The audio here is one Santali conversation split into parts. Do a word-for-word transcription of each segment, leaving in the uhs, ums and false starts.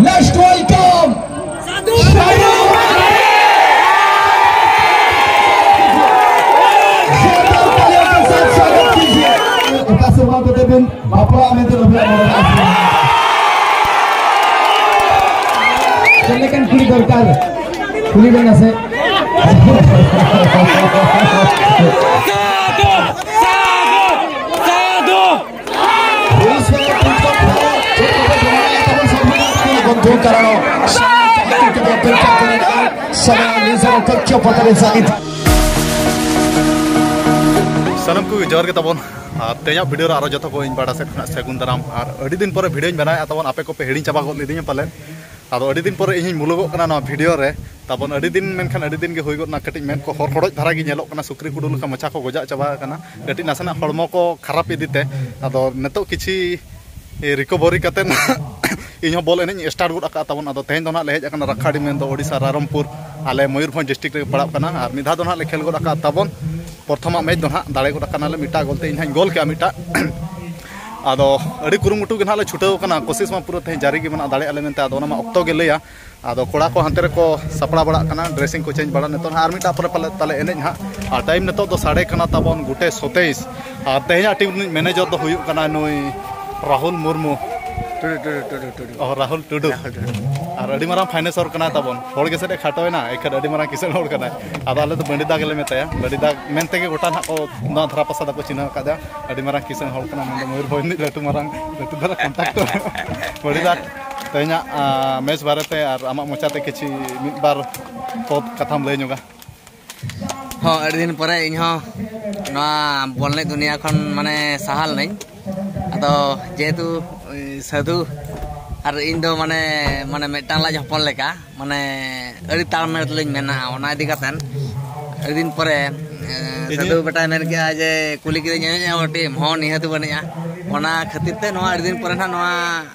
Let's welcome जोरदार तालियों के साथ स्वागत कीजिए। ᱚᱠᱟ ᱥᱮᱨᱢᱟ ᱠᱚᱛᱮ ᱵᱤᱱ ᱵᱟᱯᱞᱟᱜᱼᱟ ᱢᱮᱱᱛᱮ ᱟᱹᱵᱤᱱᱟᱜ ᱢᱚᱱᱮ ᱨᱮ ᱟᱥᱟ ᱢᱮᱱᱟᱜᱼᱟ? ᱪᱮᱫ ᱞᱮᱠᱟᱱ ᱠᱩᱲᱤ ᱫᱚᱨᱠᱟᱨ? ᱠᱩᱞᱤ ᱵᱮᱱ ᱥᱮ᱾ ᱥᱟᱱᱟᱢ ᱠᱚ ᱡᱚᱦᱟᱨ ᱜᱮ ᱛᱟᱵᱚᱱ᱾ ᱟᱨ ᱛᱮᱦᱮᱧᱟᱜ ᱵᱷᱤᱰᱤᱭᱳ ᱨᱮ ᱟᱨᱚ ᱡᱚᱛᱚ ᱠᱚ ᱤᱧ ᱯᱟᱦᱴᱟ ᱥᱮᱫ ᱠᱷᱚᱱᱟᱜ ᱥᱟᱹᱜᱩᱱ ᱫᱟᱨᱟᱢ᱾ ᱟᱨ ᱟᱹᱰᱤ ᱫᱤᱱ ᱯᱚᱨᱮ ᱵᱷᱤᱰᱤᱭᱳᱧ ᱵᱮᱱᱟᱣᱮᱫᱼᱟ ᱛᱟᱵᱚᱱ, ᱟᱯᱮ ᱠᱚᱯᱮ ᱦᱤᱲᱤᱧ ᱪᱟᱵᱟ ᱜᱚᱫ ᱞᱤᱫᱤᱧᱟ ᱯᱟᱞᱮᱱ᱾ ᱟᱫᱚ ᱟᱹᱰᱤ ᱫᱤᱱ ᱯᱚᱨᱮ ᱤᱧᱤᱧ ᱢᱩᱞᱩᱜᱚᱜ ᱠᱟᱱᱟ ᱱᱚᱣᱟ ᱵᱷᱤᱰᱤᱭᱳ ᱨᱮ᱾ ᱛᱟᱵᱚᱱ ᱟᱹᱰᱤ ᱫᱤᱱ, ᱢᱮᱱᱠᱷᱟᱱ ᱟᱹᱰᱤ ᱫᱤᱱ ᱜᱮ ᱦᱩᱭ ᱜᱚᱫ ᱱᱟ, ᱠᱟᱹᱴᱤᱡ ᱢᱮᱫ ᱠᱚ ᱦᱚᱲ ᱦᱚᱲᱚᱡ ᱫᱷᱟᱨᱟ ᱜᱮ ᱧᱮᱞᱚᱜ ᱠᱟᱱᱟ, ᱥᱩᱠᱨᱤ ᱠᱩᱰᱩ ᱞᱮᱠᱟ ᱢᱚᱪᱟ ᱠᱚ ᱜᱚᱡᱟᱜ ᱪᱟᱵᱟ ᱟᱠᱟᱱᱟ, ᱠᱟᱹᱴᱤᱡ ᱱᱟᱥᱮᱱᱟᱜ ᱦᱚᱲᱢᱚ ᱠᱚ ᱠᱷᱟᱨᱟᱯ ᱤᱫᱤ ᱛᱮ᱾ ᱟᱫᱚ ᱱᱤᱛᱚᱜ ᱠᱤᱪᱷᱤ ᱨᱤᱠᱚᱵᱷᱟᱨᱤ ᱠᱟᱛᱮ ᱤᱧ ᱦᱚᱸ ᱵᱚᱞ ᱮᱱᱮᱡ ᱤᱧ ᱥᱴᱟᱨᱴ ᱜᱚᱫ ᱟᱠᱟᱫ ᱛᱟᱵᱚᱱ᱾ ᱟᱫᱚ ᱛᱮᱦᱮᱧ ᱫᱚ ᱱᱟᱦᱟᱜ ᱞᱮ ᱦᱮᱡ ᱟᱠᱟᱱᱟ ᱨᱟᱠᱷᱟᱲᱤ, ᱢᱮᱱᱫᱚ ᱳᱰᱤᱥᱟ ᱨᱟᱭᱨᱚᱝᱯᱩᱨ, ᱟᱞᱮ ᱢᱚᱭᱩᱨᱵᱷᱚᱸᱡᱽ ᱰᱤᱥᱴᱨᱤᱠᱴ ᱨᱮ ᱯᱟᱲᱟᱜ ᱠᱟᱱᱟ᱾ ᱟᱨ ᱢᱤᱫ ᱫᱷᱟᱣ ᱫᱚ ᱱᱟᱦᱟᱜ ᱞᱮ ᱠᱷᱮᱞ ᱜᱚᱫ ᱟᱠᱟᱫ ᱛᱟᱵᱚᱱ, ᱯᱨᱚᱛᱷᱚᱢᱟᱜ ᱢᱮᱪ ᱫᱚ ᱱᱟᱦᱟᱜ ᱫᱟᱲᱮ ᱜᱚᱫ ᱟᱠᱟᱱᱟᱞᱮ ᱢᱤᱫᱴᱟᱜ ᱜᱳᱞ ᱛᱮ, ᱤᱧ ᱦᱟᱸᱜ ᱤᱧ ᱜᱳᱞ ᱠᱮᱜᱼᱟ ᱢᱤᱫᱴᱟᱜ᱾ ᱟᱫᱚ ᱟᱹᱰᱤ ᱠᱩᱨᱩᱢᱩᱴᱩ ᱜᱮ ᱱᱟᱦᱟᱜ ᱞᱮ ᱪᱷᱩᱴᱟᱹᱣ ᱟᱠᱟᱱᱟ, ᱠᱳᱥᱤᱥ ᱢᱟ ᱯᱩᱨᱟᱹ ᱛᱮᱦᱮᱧ ᱡᱟᱹᱨᱤ ᱜᱮ ᱢᱮᱱᱟᱜᱼᱟ, ᱫᱟᱲᱮᱭᱟᱜᱼᱟ ᱞᱮ ᱢᱮᱱᱛᱮ᱾ ᱟᱫᱚ ᱚᱱᱟ ᱢᱟ ᱚᱠᱛᱚ ᱜᱮ ᱞᱟᱹᱭᱟ᱾ ᱟᱫᱚ ᱠᱚᱲᱟ ᱠᱚ ᱦᱟᱱᱛᱮ ᱨᱮᱠᱚ ᱥᱟᱯᱲᱟᱣ ᱵᱟᱲᱟᱜ ᱠᱟᱱᱟ, ᱰᱨᱮᱥᱤᱝ ᱠᱚ ᱪᱮᱧᱡᱽ ᱵᱟᱲᱟ᱾ ᱱᱤᱛᱚᱜ ᱱᱟᱦᱟᱜ ᱟᱨ ᱢᱤᱫᱴᱟᱜ ᱯᱚᱨᱮ ᱯᱟᱞᱮ ᱛᱟᱞᱮ ᱮᱱᱮᱡ ᱦᱟᱸᱜ᱾ ᱟᱨ ᱴᱟᱭᱤᱢ ᱱᱤᱛᱚᱜ ᱫᱚ ᱥᱟᱰᱮ ᱠᱟᱱᱟ ᱛᱟᱵᱚᱱ ᱜᱚᱴᱮ ᱥᱚᱛᱮᱭᱤᱥ᱾ ᱟᱨ ᱛᱮᱦᱮᱧᱟᱜ ᱴᱤᱢ ᱨᱤᱱᱤᱡ ᱢᱮᱱᱮᱡᱟᱨ ᱫᱚ ᱦᱩᱭᱩᱜ ᱠᱟᱱᱟ ᱱᱩᱭ ᱨᱟᱦᱩᱞ ᱢᱩᱨᱢᱩ᱾ ᱴᱩᱰᱩ, ᱴᱩᱰᱩ, ᱴᱩᱰᱩ, ᱴᱩᱰᱩ᱾ ᱚ, ᱨᱟᱦᱩᱞ ᱴᱩᱰᱩ᱾ ᱨᱟᱦᱩᱞ ᱴᱩᱰᱩ᱾ ᱟᱨ ᱟᱹᱰᱤ ᱢᱟᱨᱟᱝ ᱯᱷᱟᱭᱱᱮᱥᱚᱨ ᱠᱟᱱᱟᱭ ᱛᱟᱵᱚᱱ᱾ ᱦᱚᱲ ᱜᱮ ᱥᱮᱫ ᱮ ᱠᱷᱟᱴᱚᱭᱮᱱᱟ, ᱮᱱᱠᱷᱟᱱ ᱟᱹᱰᱤ ᱢᱟᱨᱟᱝ ᱠᱤᱥᱟᱹᱬ ᱦᱚᱲ ᱠᱟᱱᱟᱭ᱾ ᱟᱫᱚ ᱟᱞᱮ ᱫᱚ ᱵᱟᱹᱰᱤᱫᱟ ᱜᱮᱞᱮ ᱢᱮᱛᱟᱭᱟ᱾ ᱵᱟᱹᱰᱤᱫᱟ ᱢᱮᱱᱛᱮ ᱜᱮ ᱜᱚᱴᱟ ᱱᱟᱦᱟᱜ ᱠᱚ ᱱᱚᱣᱟ ᱫᱷᱟᱨᱟ ᱯᱟᱥᱟ ᱫᱚᱠᱚ ᱪᱤᱱᱦᱟᱹᱣ ᱟᱠᱟᱫᱟ᱾ ᱟᱹᱰᱤ ᱢᱟᱨᱟᱝ ᱠᱤᱥᱟᱹᱬ ᱦᱚᱲ ᱠᱟᱱᱟ, ᱢᱮᱱᱫᱚ ᱢᱚᱭᱩᱨᱵᱷᱚᱸᱡᱽ ᱨᱤᱱᱤᱡ ᱞᱟᱹᱴᱩ ᱢᱟᱨᱟᱝ, ᱞᱟᱹᱴᱩ ᱫᱷᱟᱨᱟ ᱠᱚᱱᱴᱟᱠᱴᱚᱨ᱾ ᱵᱟᱹᱰᱤᱫᱟ, ᱛᱮᱦᱮᱧᱟᱜ, ᱟ, ᱢᱮᱪ ᱵᱟᱨᱮᱛᱮ ᱟᱨ ᱟᱢᱟᱜ ᱢᱚᱪᱟᱛᱮ ᱠᱤᱪᱷᱤ ᱢᱤᱫ ᱵᱟᱨ ᱯᱚᱫ ᱠᱟᱛᱷᱟᱢ ᱞᱟᱹᱭ ᱧᱚᱜᱟ᱾ ᱦᱚᱸ, ᱟᱹᱰᱤ ᱫᱤᱱ ᱯᱚᱨᱮ ᱤᱧ ᱦᱚᱸ ᱱᱚᱣᱟ ᱵᱚᱞ ᱮᱱᱮᱡ ᱫᱩᱱᱤᱭᱟᱹ ᱠᱷᱚᱱ ᱢᱟᱱᱮ ᱥᱟᱦᱟ ᱞᱮᱱᱟᱹᱧ᱾ ᱟᱫᱚ ᱡᱮᱦᱮᱛᱩ, ᱮ, ᱥᱟᱹᱫᱷᱩ ᱟᱨ ᱤᱧ ᱫᱚ ᱢᱟᱱᱮ, ᱢᱟᱱᱮ ᱢᱤᱫᱴᱟᱝ ᱞᱟᱡ ᱦᱚᱯᱚᱱ ᱞᱮᱠᱟ, ᱢᱟᱱᱮ ᱟᱹᱰᱤ ᱛᱟᱲᱢᱮᱲ ᱛᱮᱞᱤᱧ ᱢᱮᱱᱟᱜᱼᱟ᱾ ᱚᱱᱟ ᱤᱫᱤ ᱠᱟᱛᱮᱱ ᱟᱹᱰᱤ ᱫᱤᱱ ᱯᱚᱨᱮ, ᱮ, ᱤᱫᱤ- ᱥᱟᱹᱫᱷᱩ ᱵᱮᱴᱟᱭ ᱢᱮᱱ ᱠᱮᱜᱼᱟ ᱡᱮ, ᱠᱩᱞᱤ ᱠᱤᱫᱤᱧᱟ, "ᱦᱮᱸ, ᱦᱮᱸ, ᱴᱤᱢ ᱦᱚᱸ ᱱᱤᱦᱟᱹᱛ ᱵᱚᱱ ᱮᱱᱮᱡᱼᱟ᱾" ᱚᱱᱟ ᱠᱷᱟᱹᱛᱤᱨ ᱛᱮ ᱱᱚᱣᱟ ᱟᱹᱰᱤ ᱫᱤᱱ ᱯᱚᱨᱮ ᱱᱟᱦᱟᱜ ᱱᱚᱣᱟ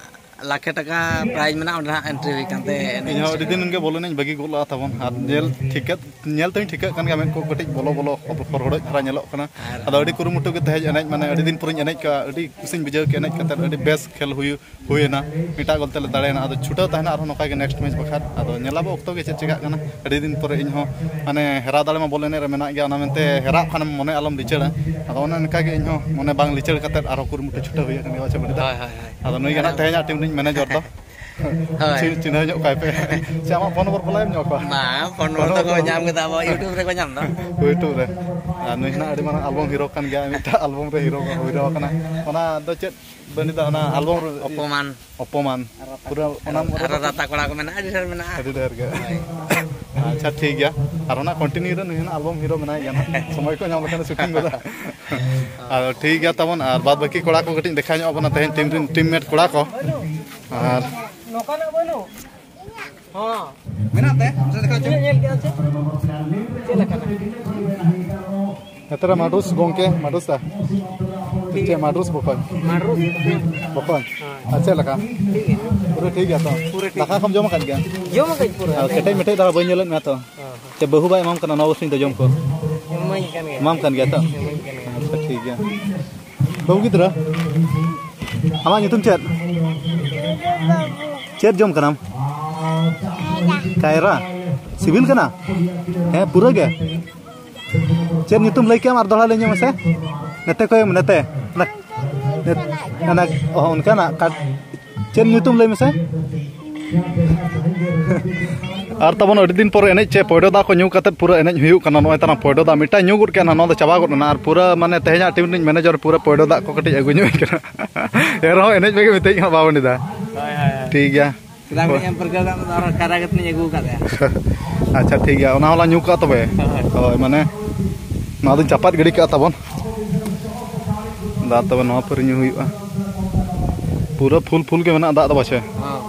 ᱞᱟᱠᱷᱮ ᱴᱟᱠᱟ ᱯᱨᱟᱭᱤᱡᱽ ᱢᱮᱱᱟᱜᱼᱟ, ᱚᱸᱰᱮ ᱦᱟᱸᱜ ᱮᱱᱴᱨᱤ ᱦᱩᱭ ᱠᱟᱱᱛᱮ ᱮᱱᱮᱡ ᱤᱧ ᱦᱚᱸ ᱟᱹᱰᱤ ᱫᱤᱱ ᱜᱮ ᱵᱚᱞ ᱮᱱᱮᱡ ᱵᱟᱹᱜᱤ ᱜᱚᱫ ᱞᱟᱜᱼᱟ ᱛᱟᱵᱚᱱ, ᱟᱨ ᱧᱮᱞ ᱴᱷᱤᱠᱟᱹ ᱧᱮᱞ ᱛᱮᱦᱚᱸᱧ ᱴᱷᱤᱠᱟᱹᱜ ᱠᱟᱱ ᱜᱮᱭᱟ, ᱢᱮᱫ ᱠᱚ ᱠᱟᱹᱴᱤᱡ ᱵᱚᱞᱚ ᱵᱚᱞᱚ ᱦᱚᱨᱦᱚᱲᱚᱡ ᱫᱷᱟᱨᱟ ᱧᱮᱞᱚᱜ ᱠᱟᱱᱟ᱾ ᱟᱫᱚ ᱟᱹᱰᱤ ᱠᱩᱨᱩᱢᱩᱴᱩ ᱜᱮ ᱛᱮᱦᱮᱧ ᱮᱱᱮᱡ, ᱢᱟᱱᱮ ᱟᱹᱰᱤ ᱫᱤᱱ ᱯᱚᱨᱮᱧ ᱮᱱᱮᱡ ᱠᱟᱜᱼᱟ, ᱟᱹᱰᱤ ᱠᱩᱥᱤᱧ ᱵᱩᱡᱷᱟᱹᱣ ᱠᱮᱫᱟ ᱮᱱᱮᱡ ᱠᱟᱛᱮᱫ, ᱟᱹᱰᱤ ᱵᱮᱥ ᱠᱷᱮᱞ ᱦᱩᱭᱩᱜ ᱦᱩᱭᱮᱱᱟ, ᱢᱤᱫᱴᱟᱜ ᱜᱳᱞ ᱛᱮᱞᱮ ᱫᱟᱲᱮᱭᱮᱱᱟ᱾ ᱟᱫᱚ ᱪᱷᱩᱴᱟᱹᱣ ᱛᱟᱦᱮᱱᱟ ᱟᱨᱦᱚᱸ ᱱᱚᱝᱠᱟ ᱜᱮ ᱱᱮᱠᱥᱴ ᱢᱮᱪ ᱵᱟᱠᱷᱨᱟ᱾ ᱟᱫᱚ ᱧᱮᱞᱟᱵᱚ ᱚᱠᱛᱚ ᱜᱮ ᱪᱮᱫ ᱪᱤᱠᱟᱹᱜ ᱠᱟᱱᱟ, ᱟᱹᱰᱤ ᱫᱤᱱ ᱯᱚᱨᱮ ᱤᱧ ᱦᱚᱸ ᱢᱟᱱᱮ ᱦᱮᱨᱟ ᱫᱟᱲᱮ ᱢᱟ ᱵᱚᱞ ᱮᱱᱮᱡ ᱨᱮ ᱢᱮᱱᱟᱜ ᱜᱮᱭᱟ, ᱚᱱᱟ ᱢᱮᱱᱛᱮ ᱦᱮᱨᱟᱜ ᱠᱷᱟᱱᱮᱢ ᱢᱚᱱᱮ ᱟᱞᱚᱢ ᱞᱤᱪᱟᱹᱲᱟ᱾ ᱟᱫᱚ ᱚᱱᱮ ᱚᱱᱠᱟ ᱜᱮ ᱤᱧ ᱦᱚᱸ ᱢᱚᱱᱮ ᱵᱟᱝ ᱞᱤᱪᱟᱹᱲ ᱠᱟᱛᱮᱫ ᱟᱨᱦᱚᱸ ᱠᱩᱨᱩᱢᱩᱴᱩ ᱪᱷᱩᱴᱟᱹᱣ ᱦᱩᱭᱩᱜ ᱠᱟᱱ ᱜᱮᱭᱟ, ᱵᱟᱪᱷᱟ ᱵᱟᱹᱱᱤᱡ ᱫᱟ᱾ ᱦᱳᱭ, ᱦᱳᱭ, ᱦᱳᱭ᱾ ᱟᱫᱚ ᱱᱩᱭ ᱜᱮ ᱱᱟᱜ ᱛᱮᱦᱮᱧᱟᱜ ᱴᱤᱢ ᱨᱤᱱᱤᱡ ᱢᱮᱱᱮᱡᱚᱨ ᱫᱚ᱾ ᱦᱳᱭ᱾ ᱪᱤᱱ-, ᱪᱤᱱᱦᱟᱹᱣ ᱧᱚᱜ ᱠᱟᱭ ᱯᱮ᱾ ᱪᱮ ᱟᱢᱟᱜ ᱯᱷᱳᱱ ᱱᱚᱢᱵᱚᱨ ᱠᱚ ᱞᱟᱭ ᱮᱢ ᱧᱚᱜ ᱠᱚᱣᱟ? ᱵᱟᱝ, ᱯᱷᱳᱱ ᱱᱚᱢᱵᱚᱨ ᱫᱚᱠᱚ ᱧᱟᱢ ᱠᱮᱫᱟ, ᱟᱵᱚ YouTube ᱨᱮᱠᱚ ᱧᱟᱢ ᱫᱚ᱾ YouTube ᱨᱮ᱾ ᱟᱨ ᱱᱩᱭ ᱦᱚᱸ ᱟᱹᱰᱤ ᱢᱟᱨᱟᱝ ᱟᱞᱵᱚᱢ ᱦᱤᱨᱳ ᱠᱟᱱ ᱜᱮᱭᱟ, ᱢᱤᱫᱴᱟᱝ ᱟᱞᱵᱚᱢ ᱨᱮ ᱦᱤᱨᱳ, ᱦᱤᱨᱳ ᱠᱟᱱᱟ᱾ ᱚᱱᱟ ᱫᱚ ᱪᱮᱫ ᱵᱟᱹᱱᱤᱡ ᱫᱟ, ᱚᱱᱟ ᱟᱞᱵᱚᱢ ᱨᱮ? ᱚᱯᱚᱢᱟᱱ᱾ ᱚᱯᱚᱢᱟᱱ᱾ ᱯᱩᱨᱟᱹ ᱚᱱᱟ ᱟᱨᱚ ᱨᱟᱛᱟ ᱠᱚᱲᱟ ᱠᱚ ᱢᱮᱱᱟᱜᱼᱟ, ᱟᱹᱰᱤ ᱰᱷᱮᱨ ᱢᱮᱱᱟᱜᱼᱟ᱾ ᱟᱹᱰᱤ ᱰᱷᱮᱨ ᱜᱮ᱾ ᱦᱳᱭ᱾ ᱟᱪᱪᱷᱟ, ᱴᱷᱤᱠ ᱜᱮᱭᱟ᱾ ᱟᱨ ᱚᱱᱟ ᱠᱚᱱᱴᱤᱱᱤᱭᱩ ᱨᱮ ᱱᱩᱭ ᱦᱚᱸ ᱟᱞᱵᱚᱢ ᱦᱤᱨᱳ ᱢᱮᱱᱟᱭ ᱜᱮᱭᱟ ᱱᱟᱦᱟᱜ᱾ ᱥᱚᱢᱚᱭ ᱠᱚ ᱧᱟᱢ ᱞᱮᱠᱷᱟᱱ ᱥᱩᱴᱤᱝ ᱜᱚᱫᱟ᱾ ᱟᱫᱚ ᱴᱷᱤᱠ ᱜᱮᱭᱟ ᱛᱟᱵᱚᱱ, ᱟᱨ ᱵᱟᱫ ᱵᱟᱹᱠᱤ ᱠᱚᱲᱟ ᱠᱚ ᱠᱟᱹᱴᱤᱡ ᱤᱧ ᱫᱮᱠᱷᱟᱣ ᱧᱚᱜ ᱟᱵᱚᱱᱟ, ᱛᱮᱦᱮᱧ ᱴᱤᱢ ᱨᱮᱱ ᱴᱤᱢ ᱢᱮᱴ ᱠᱚᱲᱟ ᱠᱚ᱾ ᱟᱨ ᱱᱚᱝᱠᱟᱱᱟᱜ ᱵᱟᱹᱱᱩᱜ? ᱦᱚᱸ᱾ ᱢᱮᱱᱟᱜ ᱛᱮ? ᱢᱟᱥᱮ ᱫᱮᱠᱷᱟᱣ ᱦᱚᱪᱚ᱾ ᱤᱧᱟᱹᱜ ᱧᱮᱞ ᱠᱮᱫᱟ ᱪᱮ? ᱪᱮᱫ ᱞᱮᱠᱟᱱᱟᱜ? ᱱᱮᱛᱟᱨ ᱢᱟᱰᱩᱥ ᱜᱚᱝᱠᱮ, ᱢᱟᱰᱩᱥᱟ᱾ ᱴᱷᱤᱠ ᱪᱮᱫ ᱜᱮᱭᱟ᱾ ᱢᱟᱰᱩᱥ ᱵᱚᱠᱚᱧ? ᱢᱟᱰᱩᱥ᱾ ᱵᱚᱠᱚᱧ? ᱦᱳᱭ᱾ ᱟᱨ ᱪᱮᱫ ᱞᱮᱠᱟ? ᱴᱷᱤᱠ ᱜᱮᱭᱟ᱾ ᱯᱩᱨᱟᱹ ᱴᱷᱤᱠ ᱜᱮᱭᱟ ᱛᱚ? ᱯᱩᱨᱟᱹ ᱴᱷᱤᱠ ᱫᱟᱠᱟ ᱜᱮᱭᱟ᱾ ᱠᱚᱢ ᱡᱚᱢ ᱟᱠᱟᱫ ᱜᱮᱭᱟ? ᱡᱚᱢ ᱟᱠᱟᱫ ᱯᱩᱨᱟᱹ᱾ ᱟᱨ ᱠᱮᱴᱮᱡ ᱢᱮᱴᱮᱡ ᱫᱷᱟᱨᱟ ᱵᱟᱹᱧ ᱧᱮᱞᱮᱫ ᱢᱮᱭᱟ ᱛᱚ? ᱦᱚᱸ, ᱦᱚᱸ᱾ ᱪᱮᱫ ᱵᱟᱹᱦᱩ ᱵᱟᱭ ᱮᱢᱟᱢ ᱠᱟᱱᱟ ᱱᱚᱣᱟ ᱵᱚᱥᱛᱤᱧ ᱫᱚ ᱡᱚᱢ ᱠᱚ? ᱮᱢᱟᱹᱧ ᱠᱟᱱ ᱜᱮᱭᱟ᱾ ᱮᱢᱟᱢ ᱠᱟᱱ ᱜᱮᱭᱟ ᱛᱚ? ᱮᱢᱟᱹᱧ ᱠᱟᱱ ᱜᱮᱭᱟ᱾ ᱟᱪᱪᱷᱟ, ᱴᱷᱤᱠ ᱜᱮᱭᱟ᱾ ᱵᱟᱹᱵᱩ ᱜᱤᱫᱽᱨᱟᱹ, ᱟᱢᱟᱜ ᱧᱩᱛᱩᱢ ᱪᱮᱫ? ᱪᱮᱫ ᱡᱚᱢ ᱠᱟᱱᱟᱢ? ᱠᱟᱭᱨᱟ᱾ ᱥᱤᱵᱤᱞ ᱠᱟᱱᱟ? ᱦᱮᱸ, ᱯᱩᱨᱟᱹ ᱜᱮ? ᱪᱮᱫ ᱧᱩᱛᱩᱢ ᱞᱟᱹᱭ ᱠᱮᱜᱼᱟᱢ? ᱟᱨ ᱫᱚᱦᱲᱟ ᱞᱟᱹᱭ ᱧᱚᱜ ᱢᱮᱥᱮ᱾ ᱱᱮᱛᱮ ᱠᱷᱚᱡ, ᱱᱮᱛᱮ᱾ ᱚᱱᱟ, ᱚᱱᱟ, ᱚ, ᱚᱱᱠᱟᱱᱟᱜ ᱠᱟᱴ-, ᱪᱮᱫ ᱧᱩᱛᱩᱢ ᱞᱟᱹᱭ ᱢᱮᱥᱮ? ᱟᱨ ᱛᱟᱵᱚᱱ ᱟᱹᱰᱤ ᱫᱤᱱ ᱯᱚᱨᱮ ᱮᱱᱮᱡ ᱪᱮ ᱯᱚᱭᱰᱚ ᱫᱟᱜ ᱠᱚ ᱧᱩ ᱠᱟᱛᱮᱫ ᱯᱩᱨᱟᱹ ᱮᱱᱮᱡ ᱦᱩᱭᱩᱜ ᱠᱟᱱᱟ᱾ ᱱᱚᱜᱼᱚᱭ ᱛᱟᱨᱟ ᱯᱚᱭᱰᱚ ᱫᱟᱜ ᱢᱤᱫᱴᱟᱝ ᱧᱩ ᱜᱚᱫ ᱠᱮᱫ ᱱᱟ, ᱱᱚᱣᱟ ᱫᱚ ᱪᱟᱵᱟ ᱜᱚᱫ ᱮᱱᱟ᱾ ᱟᱨ ᱯᱩᱨᱟᱹ ᱢᱟᱱᱮ ᱛᱮᱦᱮᱧᱟᱜ ᱴᱤᱢ ᱨᱤᱱᱤᱡ ᱢᱮᱱᱮᱡᱟᱨ ᱯᱩᱨᱟᱹ ᱯᱚᱭᱰᱚ ᱫᱟᱜ ᱠᱚ ᱠᱟᱹᱴᱤᱡ ᱟᱹᱜᱩ ᱧᱚᱜ ᱟᱹᱧ ᱠᱟᱱᱟ᱾ ᱮᱱ ᱨᱮᱦᱚᱸ ᱮᱱᱮᱡ ᱢᱮᱜᱮ ᱢᱤᱛᱟᱹᱧ ᱠᱟᱱᱟ, ᱵᱟᱵᱚᱱ ᱮᱫᱟ᱾ ᱦᱳᱭ, ᱦᱳᱭ, ᱦᱳᱭ᱾ ᱴᱷᱤᱠ ᱜᱮᱭᱟ᱾ ᱥᱮᱫᱟᱭ ᱠᱷᱚᱱᱤᱧ ᱮᱢ ᱯᱟᱹᱨᱠᱟᱹᱣ ᱠᱟᱜ ᱢᱮᱫᱚ, ᱟᱨᱦᱚᱸ ᱠᱟᱭᱨᱟ ᱠᱟᱛᱮᱧ ᱟᱹᱜᱩ ᱟᱠᱟᱫ ᱛᱟᱭᱟ᱾ ᱟᱪᱪᱷᱟ, ᱴᱷᱤᱠ ᱜᱮᱭᱟ, ᱚᱱᱟ ᱦᱚᱸᱞᱟᱝ ᱧᱩ ᱠᱟᱜ ᱛᱚᱵᱮ᱾ ᱦᱳᱭ᱾ ᱦᱳᱭ, ᱢᱟᱱᱮ ᱱᱚᱣᱟ ᱫᱚᱧ ᱪᱟᱯᱟᱫ ᱜᱤᱰᱤ ᱠᱟᱜᱼᱟ ᱛᱟᱵᱚᱱ᱾ ᱫᱟᱜ ᱛᱚᱵᱮ ᱱᱚᱣᱟ ᱯᱟᱹᱨᱤ ᱧᱩ ᱦᱩᱭᱩᱜᱼᱟ᱾ ᱯᱩᱨᱟᱹ ᱯᱷᱩᱞ ᱯᱷᱩᱞ ᱜᱮ ᱢᱮᱱᱟᱜᱼᱟ ᱫᱟᱜ ᱫᱚ ᱯᱟᱪᱷᱮ᱾ ᱦᱚᱸ᱾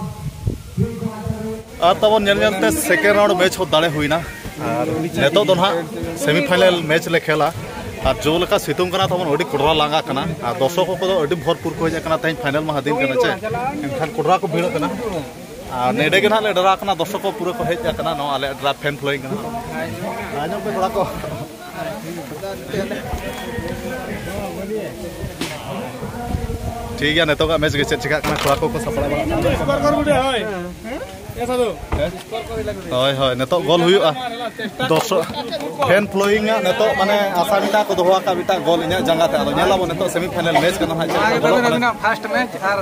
ᱟᱨ ᱛᱟᱵᱚᱱ ᱧᱮᱞ ᱧᱮᱞ ᱛᱮ second round match ᱦᱚᱸ ᱫᱟᱲᱮ ᱦᱩᱭᱱᱟ᱾ ᱟᱨ ᱱᱤᱛᱚᱜ ᱫᱚ ᱱᱟᱦᱟᱜ semi final match ᱞᱮ ᱠᱷᱮᱞᱟ᱾ ᱟᱨ ᱡᱚ ᱞᱮᱠᱟ ᱥᱤᱛᱩᱝ ᱠᱟᱱᱟ ᱛᱟᱵᱚᱱ, ᱟᱹᱰᱤ ᱠᱚᱰᱨᱟ ᱞᱟᱸᱜᱟ ᱠᱟᱱᱟ᱾ ᱟᱨ ᱫᱚᱨᱥᱚᱠ ᱠᱚᱫᱚ ᱟᱹᱰᱤ ᱵᱷᱚᱨᱯᱩᱨ ᱠᱚ ᱦᱮᱡ ᱟᱠᱟᱱᱟ, ᱛᱮᱦᱮᱧ ᱯᱷᱟᱭᱱᱮᱞ ᱢᱟᱦᱟ ᱫᱤᱱ ᱠᱟᱱᱟ ᱪᱮ, ᱮᱱᱠᱷᱟᱱ ᱠᱚᱰᱨᱟ ᱠᱚ ᱵᱷᱤᱲᱚᱜ ᱠᱟᱱᱟ᱾ ᱟᱨ ᱱᱮᱰᱮ ᱜᱮ ᱱᱟᱦᱟᱜ ᱞᱮ ᱰᱮᱨᱟ ᱟᱠᱟᱱᱟ, ᱫᱚᱨᱥᱚᱠ ᱠᱚ ᱯᱩᱨᱟᱹ ᱠᱚ ᱦᱮᱡ ᱟᱠᱟᱱᱟ᱾ ᱱᱚᱣᱟ ᱟᱞᱮ ᱰᱨᱟ ᱯᱷᱮᱱ ᱯᱷᱞᱳᱭᱤᱝ ᱠᱟᱱᱟ᱾ ᱟᱸᱡᱚᱢ ᱯᱮ ᱠᱚᱲᱟ ᱠᱚ᱾ ᱴᱷᱤᱠ ᱜᱮᱭᱟ, ᱱᱤᱛᱚᱜᱟᱜ ᱢᱮᱪ ᱜᱮ ᱪᱮᱫ ᱪᱤᱠᱟᱹᱜ ᱠᱟᱱᱟ, ᱠᱚᱲᱟ ᱠᱚᱠᱚ ᱥᱟᱯᱲᱟᱣ ᱵᱟᱲᱟᱜ ᱠᱟᱱᱟ᱾ ᱦᱳᱭ, ᱦᱳᱭ, ᱱᱤᱛᱚᱜ ᱜᱳᱞ ᱦᱩᱭᱩᱜᱼᱟ᱾ ᱫᱚᱨᱥᱚᱠ ᱯᱷᱮᱱ ᱯᱷᱞᱳᱭᱤᱝ ᱟᱜ ᱱᱤᱛᱚᱜ ᱢᱟᱱᱮ ᱟᱥᱟ ᱢᱤᱫᱴᱟᱝ ᱠᱚ ᱫᱚᱦᱚ ᱟᱠᱟᱫ, ᱢᱤᱫᱴᱟᱝ ᱜᱳᱞ ᱤᱧᱟᱹᱜ ᱡᱟᱸᱜᱟ ᱛᱮ᱾ ᱟᱫᱚ ᱧᱮᱞ ᱟᱵᱚᱱ ᱱᱤᱛᱚᱜ ᱥᱮᱢᱤ ᱯᱷᱟᱭᱱᱮᱞ ᱢᱮᱪ ᱠᱟᱱᱟ ᱦᱟᱸᱜ, ᱪᱮᱫ ᱞᱮᱠᱟ ᱵᱚᱞᱚᱜ ᱠᱟᱱᱟ᱾ ᱯᱷᱟᱥᱴ ᱢᱮᱪ ᱟᱨ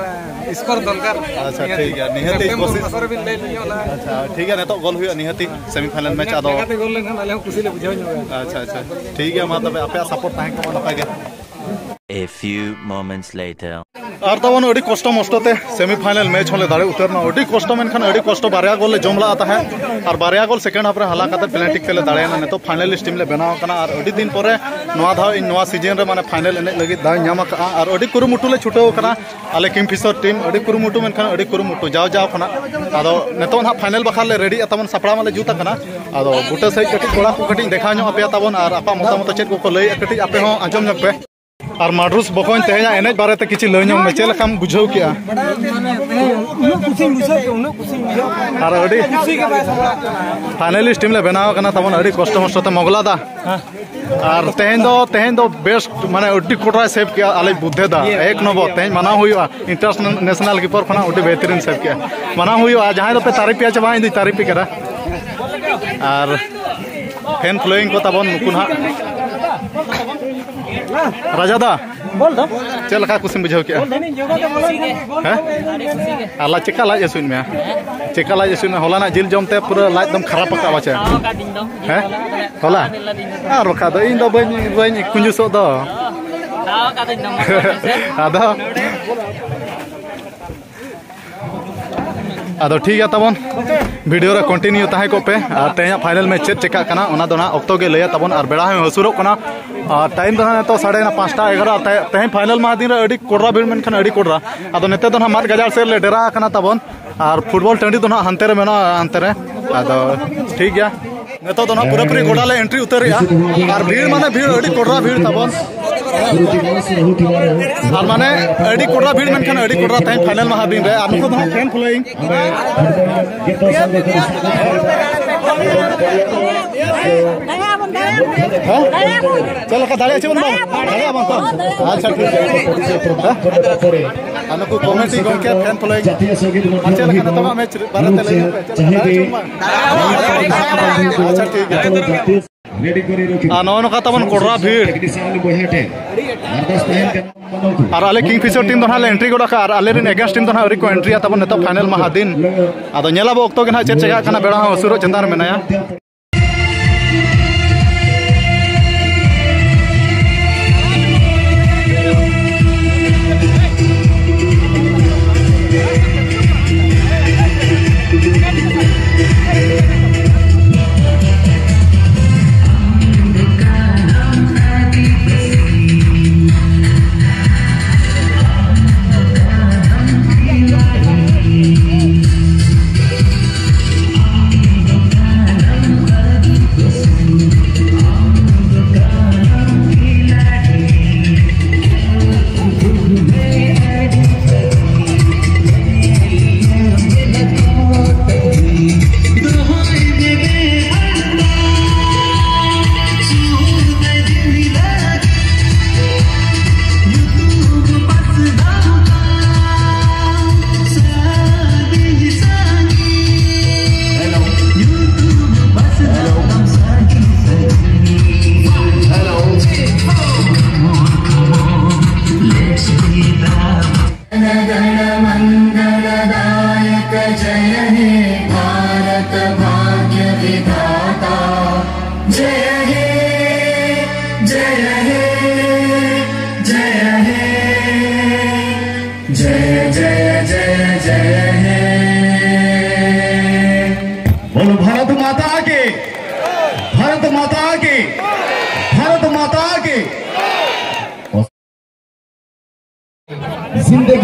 ᱥᱠᱳᱨ ᱫᱚᱨᱠᱟᱨ᱾ ᱟᱪᱪᱷᱟ, ᱴᱷᱤᱠ ᱜᱮᱭᱟ, ᱱᱤᱦᱟᱹᱛᱤ ᱠᱮᱯᱴᱮᱱ ᱠᱚᱥᱤᱥ᱾ ᱵᱚᱠᱚᱥ ᱨᱮ ᱵᱤᱱ ᱞᱟᱹᱭ ᱞᱤᱧᱟ ᱚᱱᱟ᱾ ᱟᱪᱪᱷᱟ, ᱴᱷᱤᱠ ᱜᱮᱭᱟ, ᱱᱤᱛᱚᱜ ᱜᱳᱞ ᱦᱩᱭᱩᱜᱼᱟ ᱱᱤᱦᱟᱹᱛᱤ ᱥᱮᱢᱤ ᱯᱷᱟᱭᱱᱮᱞ ᱢᱮᱪ᱾ ᱟᱫᱚ ᱞᱮᱠᱟᱛᱮ ᱜᱳᱞ ᱞᱮᱱᱠᱷᱟᱱ ᱟᱞᱮ ᱦᱚᱸ ᱠᱩᱥᱤ ᱞᱮ ᱵᱩᱡᱷᱟᱹᱣ ᱧᱚᱜᱟ᱾ ᱟᱪᱪᱷᱟ, ᱟᱪᱪᱷᱟ, ᱴᱷᱤᱠ ᱜᱮᱭᱟ, ᱢᱟ ᱛᱚᱵᱮ ᱟᱯᱮᱭᱟᱜ ᱥᱟᱯᱳᱨᱴ ᱛᱟᱦᱮᱸ ᱠᱚᱜ ᱢᱟ ᱱᱚᱝᱠᱟ ᱜᱮ᱾ A few moments later. ᱟᱨ ᱛᱟᱵᱚᱱ ᱟᱹᱰᱤ ᱠᱚᱥᱴᱚ ᱢᱚᱥᱴᱚ ᱛᱮ ᱥᱮᱢᱤ ᱯᱷᱟᱭᱱᱮᱞ ᱢᱮᱪ ᱦᱚᱸᱞᱮ ᱫᱟᱲᱮ ᱩᱛᱟᱹᱨ ᱮᱱᱟ᱾ ᱟᱹᱰᱤ ᱠᱚᱥᱴᱚ, ᱢᱮᱱᱠᱷᱟᱱ ᱟᱹᱰᱤ ᱠᱚᱥᱴᱚ, ᱵᱟᱨᱭᱟ ᱜᱳᱞ ᱞᱮ ᱡᱚᱢ ᱞᱟᱜᱼᱟ ᱛᱟᱦᱮᱸᱫ, ᱟᱨ ᱵᱟᱨᱭᱟ ᱜᱳᱞ ᱥᱮᱠᱮᱱᱰ ᱦᱟᱯ ᱨᱮ ᱦᱟᱞᱟ ᱠᱟᱛᱮ ᱯᱮᱱᱟᱞᱴᱤ ᱛᱮᱞᱮ ᱫᱟᱲᱮᱭᱮᱱᱟ᱾ ᱱᱤᱛᱚᱜ ᱯᱷᱟᱭᱱᱮᱞᱤᱥᱴ ᱴᱤᱢ ᱞᱮ ᱵᱮᱱᱟᱣ ᱟᱠᱟᱱᱟ, ᱟᱨ ᱟᱹᱰᱤ ᱫᱤᱱ ᱯᱚᱨᱮ ᱱᱚᱣᱟ ᱫᱷᱟᱣ ᱤᱧ ᱱᱚᱣᱟ ᱥᱤᱡᱤᱱ ᱨᱮ ᱢᱟᱱᱮ ᱯᱷᱟᱭᱱᱮᱞ ᱮᱱᱮᱡ ᱞᱟᱹᱜᱤᱫ ᱫᱟᱣ ᱤᱧ ᱧᱟᱢ ᱟᱠᱟᱫᱼᱟ, ᱟᱨ ᱟᱹᱰᱤ ᱠᱩᱨᱩᱢᱩᱴᱩ ᱞᱮ ᱪᱷᱩᱴᱟᱹᱣ ᱟᱠᱟᱱᱟ᱾ ᱟᱞᱮ ᱠᱤᱝ ᱯᱷᱤᱥᱟᱨ ᱴᱤᱢ ᱟᱹᱰᱤ ᱠᱩᱨᱩᱢᱩᱴᱩ, ᱢᱮᱱᱠᱷᱟᱱ ᱟᱹᱰᱤ ᱠᱩᱨᱩᱢᱩᱴᱩ ᱡᱟᱣ ᱡᱟᱣ ᱠᱷᱚᱱᱟᱜ᱾ ᱟᱫᱚ ᱱᱤᱛᱚᱜ ᱱᱟᱦᱟᱜ ᱯᱷᱟᱭᱱᱮᱞ ᱵᱟᱠᱷᱨᱟ ᱞᱮ ᱨᱮᱰᱤᱜᱼᱟ ᱛᱟᱵᱚᱱ, ᱥᱟᱯᱲᱟᱣ ᱢᱟᱞᱮ ᱡᱩᱛ ᱟᱠᱟᱱᱟ᱾ ᱟᱫᱚ ᱵᱩᱴᱟᱹ ᱥᱟᱹᱦᱤᱡ ᱠᱟᱹᱴᱤᱡ ᱠᱚᱲᱟ ᱠᱚ ᱠᱟᱹᱴᱤᱡ ᱤᱧ ᱫᱮᱠᱷᱟᱣ ᱧᱚᱜ ᱟᱯᱮᱭᱟ ᱛᱟᱵᱚᱱ, ᱟᱨ ᱟᱠᱚᱣᱟᱜ ᱢᱚᱛᱟᱢᱚᱛ ᱪᱮᱫ ᱠᱚᱠᱚ ᱞᱟᱹᱭᱮᱫᱼᱟ, ᱠᱟᱹᱴᱤᱡ ᱟᱯᱮ ᱦᱚᱸ ᱟᱸᱡᱚᱢ ᱧᱚᱜ ᱯᱮ᱾ ᱟᱨ ᱢᱟᱰᱨᱩᱥ ᱵᱚᱠᱚᱧ, ᱛᱮᱦᱮᱧᱟᱜ ᱮᱱᱮᱡ ᱵᱟᱨᱮᱛᱮ ᱠᱤᱪᱷᱩ ᱞᱟᱹᱭ ᱧᱚᱜ ᱢᱮ, ᱪᱮᱫ ᱞᱮᱠᱟᱢ ᱵᱩᱡᱷᱟᱹᱣ ᱠᱮᱜᱼᱟ? ᱩᱱᱟᱹᱜ ᱠᱩᱥᱤᱧ ᱵᱩᱡᱷᱟᱹᱣ ᱠᱮᱜᱼᱟ, ᱩᱱᱟᱹᱜ ᱠᱩᱥᱤᱧ ᱵᱩᱡᱷᱟᱹᱣ ᱠᱮᱜᱼᱟ᱾ ᱟᱨ ᱟᱹᱰᱤ ᱠᱩᱥᱤ ᱜᱮ ᱵᱟᱭ ᱥᱟᱢᱵᱲᱟᱜ ᱠᱟᱱᱟ᱾ ᱯᱷᱟᱭᱱᱮᱞᱤᱥᱴ ᱴᱤᱢ ᱞᱮ ᱵᱮᱱᱟᱣ ᱟᱠᱟᱱᱟ ᱛᱟᱵᱚᱱ ᱟᱹᱰᱤ ᱠᱚᱥᱴᱚ ᱢᱚᱥᱴᱚ ᱛᱮ, ᱢᱚᱜᱽᱞᱟ ᱫᱟ᱾ ᱟᱨ ᱛᱮᱦᱮᱧ ᱫᱚ, ᱛᱮᱦᱮᱧ ᱫᱚ ᱵᱮᱥᱴ, ᱢᱟᱱᱮ ᱟᱹᱰᱤ ᱠᱚᱴᱨᱟᱭ ᱥᱮᱵᱷ ᱠᱮᱜᱼᱟ, ᱟᱞᱮ ᱵᱩᱫᱽᱫᱷᱮ ᱫᱟ, ᱮᱠ ᱱᱚᱢᱵᱚᱨ᱾ ᱛᱮᱦᱮᱧ ᱢᱟᱱᱟᱣ ᱦᱩᱭᱩᱜᱼᱟ, ᱤᱱᱴᱟᱨᱱᱮᱥᱱᱟᱞ ᱠᱤᱯᱟᱨ ᱠᱷᱚᱱᱟᱜ ᱟᱹᱰᱤ ᱵᱮᱦᱛᱚᱨᱤᱱ ᱥᱮᱵᱷ ᱠᱮᱜᱼᱟ, ᱢᱟᱱᱟᱣ ᱦᱩᱭᱩᱜᱼᱟ᱾ ᱡᱟᱦᱟᱸᱭ ᱫᱚᱯᱮ ᱛᱟᱹᱨᱤᱯᱮᱭᱟ ᱪᱮ ᱵᱟᱝ, ᱤᱧ ᱫᱚᱧ ᱛᱟᱹᱨᱤᱯᱮ ᱠᱟᱱᱟ᱾ ᱟᱨ ᱯᱷᱮᱱ ᱯᱷᱞᱳᱭᱤᱝ ᱠᱚ ᱛᱟᱵᱚᱱ ᱱᱩᱠᱩ ᱱᱟᱦᱟᱜ᱾ ᱨᱟᱡᱟ ᱫᱟ, ᱵᱚᱞ ᱫᱚ ᱪᱮᱫ ᱞᱮᱠᱟ ᱠᱩᱥᱤᱢ ᱵᱩᱡᱷᱟᱹᱣ ᱠᱮᱜᱼᱟ? ᱵᱚᱞ ᱫᱚ ᱤᱧ ᱡᱚᱜᱟ ᱫᱚ ᱵᱚᱞ ᱫᱚ ᱵᱚᱞ ᱦᱮᱸ? ᱫᱚ ᱟᱹᱰᱤ ᱠᱩᱥᱤ ᱜᱮ᱾ ᱟᱨ ᱞᱟᱡ ᱪᱮᱠᱟ ᱞᱟᱡ ᱦᱟᱹᱥᱩᱭᱮᱫ ᱢᱮᱭᱟ? ᱪᱮᱠᱟ ᱞᱟᱡ ᱦᱟᱹᱥᱩᱭᱮᱫ ᱢᱮᱭᱟ? ᱦᱚᱞᱟᱱᱟᱜ ᱡᱤᱞ ᱡᱚᱢ ᱛᱮ ᱯᱩᱨᱟᱹ ᱞᱟᱡ ᱫᱚᱢ ᱠᱷᱟᱨᱟᱯ ᱟᱠᱟᱫ ᱯᱟᱪᱮ? ᱦᱚᱸ, ᱚᱠᱟ ᱫᱤᱱ ᱫᱚ᱾ ᱦᱮᱸ? ᱦᱚᱞᱟ? ᱦᱚᱞᱟ ᱫᱤᱱ ᱫᱚ᱾ ᱟᱨ ᱵᱟᱠᱷᱟᱡ ᱫᱚ ᱤᱧ ᱫᱚ ᱵᱟᱹᱧ, ᱵᱟᱹᱧ ᱠᱩᱸᱡᱩᱥᱚᱜ ᱫᱚ᱾ ᱦᱚᱸ, ᱚᱠᱟ ᱫᱤᱱ ᱫᱚ᱾ ᱟᱫᱚ ᱟᱫᱚ ᱴᱷᱤᱠ ᱜᱮᱭᱟ ᱛᱟᱵᱚᱱ, ᱵᱷᱤᱰᱤᱭᱳ ᱨᱮ ᱠᱚᱱᱴᱤᱱᱤᱭᱩ ᱛᱟᱦᱮᱸ ᱠᱚᱜ ᱯᱮ᱾ ᱟᱨ ᱛᱮᱦᱮᱧᱟᱜ ᱯᱷᱟᱭᱱᱮᱞ ᱢᱮᱪ ᱪᱮᱫ ᱪᱮᱠᱟᱜ ᱠᱟᱱᱟ, ᱚᱱᱟ ᱫᱚ ᱱᱟᱦᱟᱜ ᱚᱠᱛᱚ ᱜᱮ ᱞᱟᱹᱭᱟ ᱛᱟᱵᱚᱱ᱾ ᱟᱨ ᱵᱮᱲᱟ ᱦᱚᱸ ᱦᱟᱹᱥᱩᱨᱚᱜ ᱠᱟᱱᱟ, ᱟᱨ ᱴᱟᱭᱤᱢ ᱫᱚ ᱱᱟᱦᱟᱜ ᱱᱤᱛᱚᱜ ᱥᱟᱲᱮ ᱱᱚ, ᱯᱟᱸᱪᱴᱟ ᱮᱜᱟᱨᱚ᱾ ᱟᱨ ᱛᱮ-, ᱛᱮᱦᱮᱧ ᱯᱷᱟᱭᱱᱮᱞ ᱢᱟᱦᱟ ᱫᱤᱱ ᱨᱮ ᱟᱹᱰᱤ ᱠᱚᱰᱨᱟ ᱵᱷᱤᱲ, ᱢᱮᱱᱠᱷᱟᱱ ᱟᱹᱰᱤ ᱠᱚᱰᱨᱟ᱾ ᱟᱫᱚ ᱱᱤᱛᱚᱜ ᱫᱚ ᱱᱟᱦᱟᱜ ᱢᱟᱫ ᱜᱟᱡᱟᱲ ᱥᱮᱫ ᱞᱮ ᱰᱮᱨᱟ ᱟᱠᱟᱱᱟ ᱛᱟᱵᱚᱱ, ᱟᱨ ᱯᱷᱩᱴᱵᱚᱞ ᱴᱟᱺᱰᱤ ᱫᱚ ᱱᱟᱦᱟᱜ ᱦᱟᱱᱛᱮ ᱨᱮ ᱢᱮᱱᱟᱜᱼᱟ, ᱦᱟᱱᱛᱮ ᱨᱮ᱾ ᱟᱫᱚ ᱴᱷᱤᱠ ᱜᱮᱭᱟ, ᱱᱤᱛᱚᱜ ᱫᱚ ᱱᱟᱦᱟᱜ ᱯᱩᱨᱟᱹᱯᱩᱨᱤ ᱜᱚᱰᱟ ᱞᱮ ᱮᱱᱴᱨᱤ ᱩᱛᱟᱹᱨᱮᱜᱼᱟ᱾ ᱟᱨ ᱵᱷᱤᱲ ᱢᱟᱱᱮ ᱵᱷᱤᱲ, ᱟᱹᱰᱤ ᱠᱚᱰᱨᱟ ᱵᱷᱤᱲ ᱛᱟᱵᱚᱱ᱾ ᱟᱨ ᱢᱟᱱᱮ ᱟᱹᱰᱤ ᱠᱚᱰᱨᱟ ᱵᱷᱤᱲ, ᱢᱮᱱᱠᱷᱟᱱ ᱟᱹᱰᱤ ᱠᱚᱰᱨᱟ ᱛᱮᱦᱮᱧ ᱯᱷᱟᱭᱱᱮᱞ ᱢᱟᱦᱟ ᱫᱤᱱ ᱨᱮ᱾ ᱟᱨ ᱱᱩᱠᱩ ᱫᱚ ᱱᱟᱦᱟᱜ ᱯᱷᱮᱱ ᱯᱷᱚᱞᱳᱭᱤᱝ᱾ ᱦᱮᱸ? ᱪᱮᱫ ᱞᱮᱠᱟ ᱫᱟᱲᱮᱭᱟᱜ ᱪᱮ ᱵᱚᱱ ᱵᱟᱝ? ᱫᱟᱲᱮᱭᱟᱜ ᱵᱟᱝ ᱛᱚ? ᱟᱪᱪᱷᱟ, ᱴᱷᱤᱠ ᱜᱮᱭᱟ᱾ ᱦᱮᱸ? ᱟᱨ ᱱᱩᱠᱩ ᱠᱚᱢᱤᱴᱤ ᱜᱚᱢᱠᱮ ᱯᱷᱮᱱ ᱯᱷᱚᱞᱳᱭᱤᱝ᱾ ᱟᱨ ᱪᱮᱫ ᱞᱮᱠᱟ ᱱᱤᱛᱚᱜᱟᱜ ᱢᱮᱪ ᱵᱟᱨᱮᱛᱮ ᱞᱟᱹᱭ ᱧᱚᱜ ᱯᱮ, ᱪᱮᱫ ᱞᱮᱠᱟ ᱫᱟᱲᱮ ᱪᱚᱝ ᱵᱟᱝ? ᱟᱪᱪᱷᱟ, ᱴᱷᱤᱠ ᱜᱮᱭᱟ᱾ ᱟᱨ ᱱᱚᱜᱼᱚ ᱱᱚᱝᱠᱟ ᱛᱟᱵᱚᱱ ᱠᱚᱰᱨᱟ ᱵᱷᱤᱲ᱾ ᱟᱨ ᱟᱞᱮ ᱠᱤᱝ ᱯᱷᱤᱥᱟᱨ ᱴᱤᱢ ᱫᱚ ᱱᱟᱦᱟᱜ ᱞᱮ ᱮᱱᱴᱨᱤ ᱜᱚᱫ ᱟᱠᱟᱫᱼᱟ, ᱟᱨ ᱟᱞᱮ ᱨᱮᱱ ᱮᱜᱮᱱᱥᱴ ᱴᱤᱢ ᱫᱚ ᱱᱟᱦᱟᱜ ᱟᱹᱣᱨᱤ ᱠᱚ ᱮᱱᱴᱨᱤᱭᱟ ᱛᱟᱵᱚᱱ ᱱᱤᱛᱚᱜ ᱯᱷᱟᱭᱱᱮᱞ ᱢᱟᱦᱟ ᱫᱤᱱ᱾ ᱟᱫᱚ ᱧᱮᱞ ᱟᱵᱚ ᱚᱠᱛᱚ ᱜᱮ ᱱᱟᱦᱟᱜ ᱪᱮᱫ ᱪᱮᱠᱟᱜ ᱠᱟᱱᱟ, ᱵᱮᱲᱟ ᱦᱚᱸ ᱦᱟᱹᱥᱩᱨᱚᱜ ᱪᱮᱛᱟᱱ ᱨᱮ ᱢᱮᱱᱟᱭᱟ᱾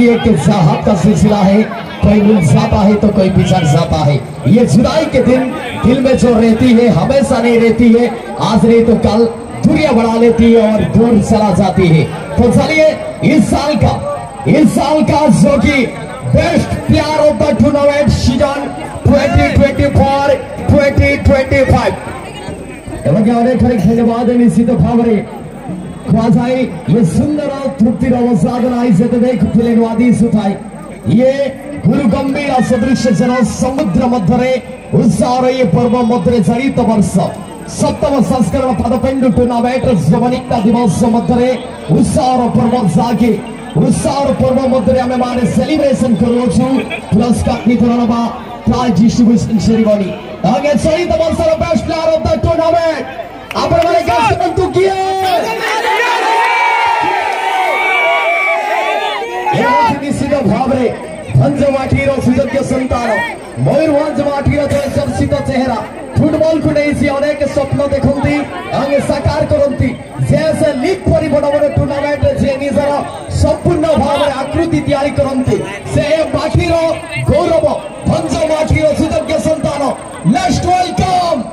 एक चाहत का सिलसिला है। कोई मिल जाता है तो कोई बिछड़ जाता है। ये जुदाई के दिन दिल में जो रहती है, हमेशा नहीं रहती है। आज नहीं तो कल दूरियां बढ़ा लेती है और दूर चला जाती है। तो चलिए, इस साल का इस साल का जो कि best player of the tournament season twenty twenty four twenty twenty five. एवं क्या अनेक अनेक धन्यवाद है निश्चित भाव में। ख्वाजाई ये सुंदर और तृप्ति रवसादन आई से तो देख फिलेनवादी सुथाई। ये गुरु गंभीर सदृश जन समुद्र मध्य रे उत्साह ये पर्व मध्य रे जड़ित वर्ष सप्तम संस्करण पदपेंडु टूर्नामेंट जवनिका दिवस मध्य रे उत्साह पर्व जागे उत्साह पर्व मध्य रे आमे माने सेलिब्रेशन करूछु। पुरस्कार वितरण बा प्राइज डिस्ट्रीब्यूशन सेरेमनी। आगे चलित वर्ष best player of the tournament आपण माने गेस करंतु किए। निश्चित भाव रे भंज माटीर सुयोग्य संतान मयूरभंज माटीर जय चर्चित चेहरा फुटबॉल को नहीं सी अनेक स्वप्न देखंती आगे साकार करंती। जैसे लीग परि बड़ बड़ टूर्नामेंट जे निजर संपूर्ण भाव आकृति तैयारी करंती से माटीर गौरव भंज माटीर सुयोग्य संतान। लेट्स वेलकम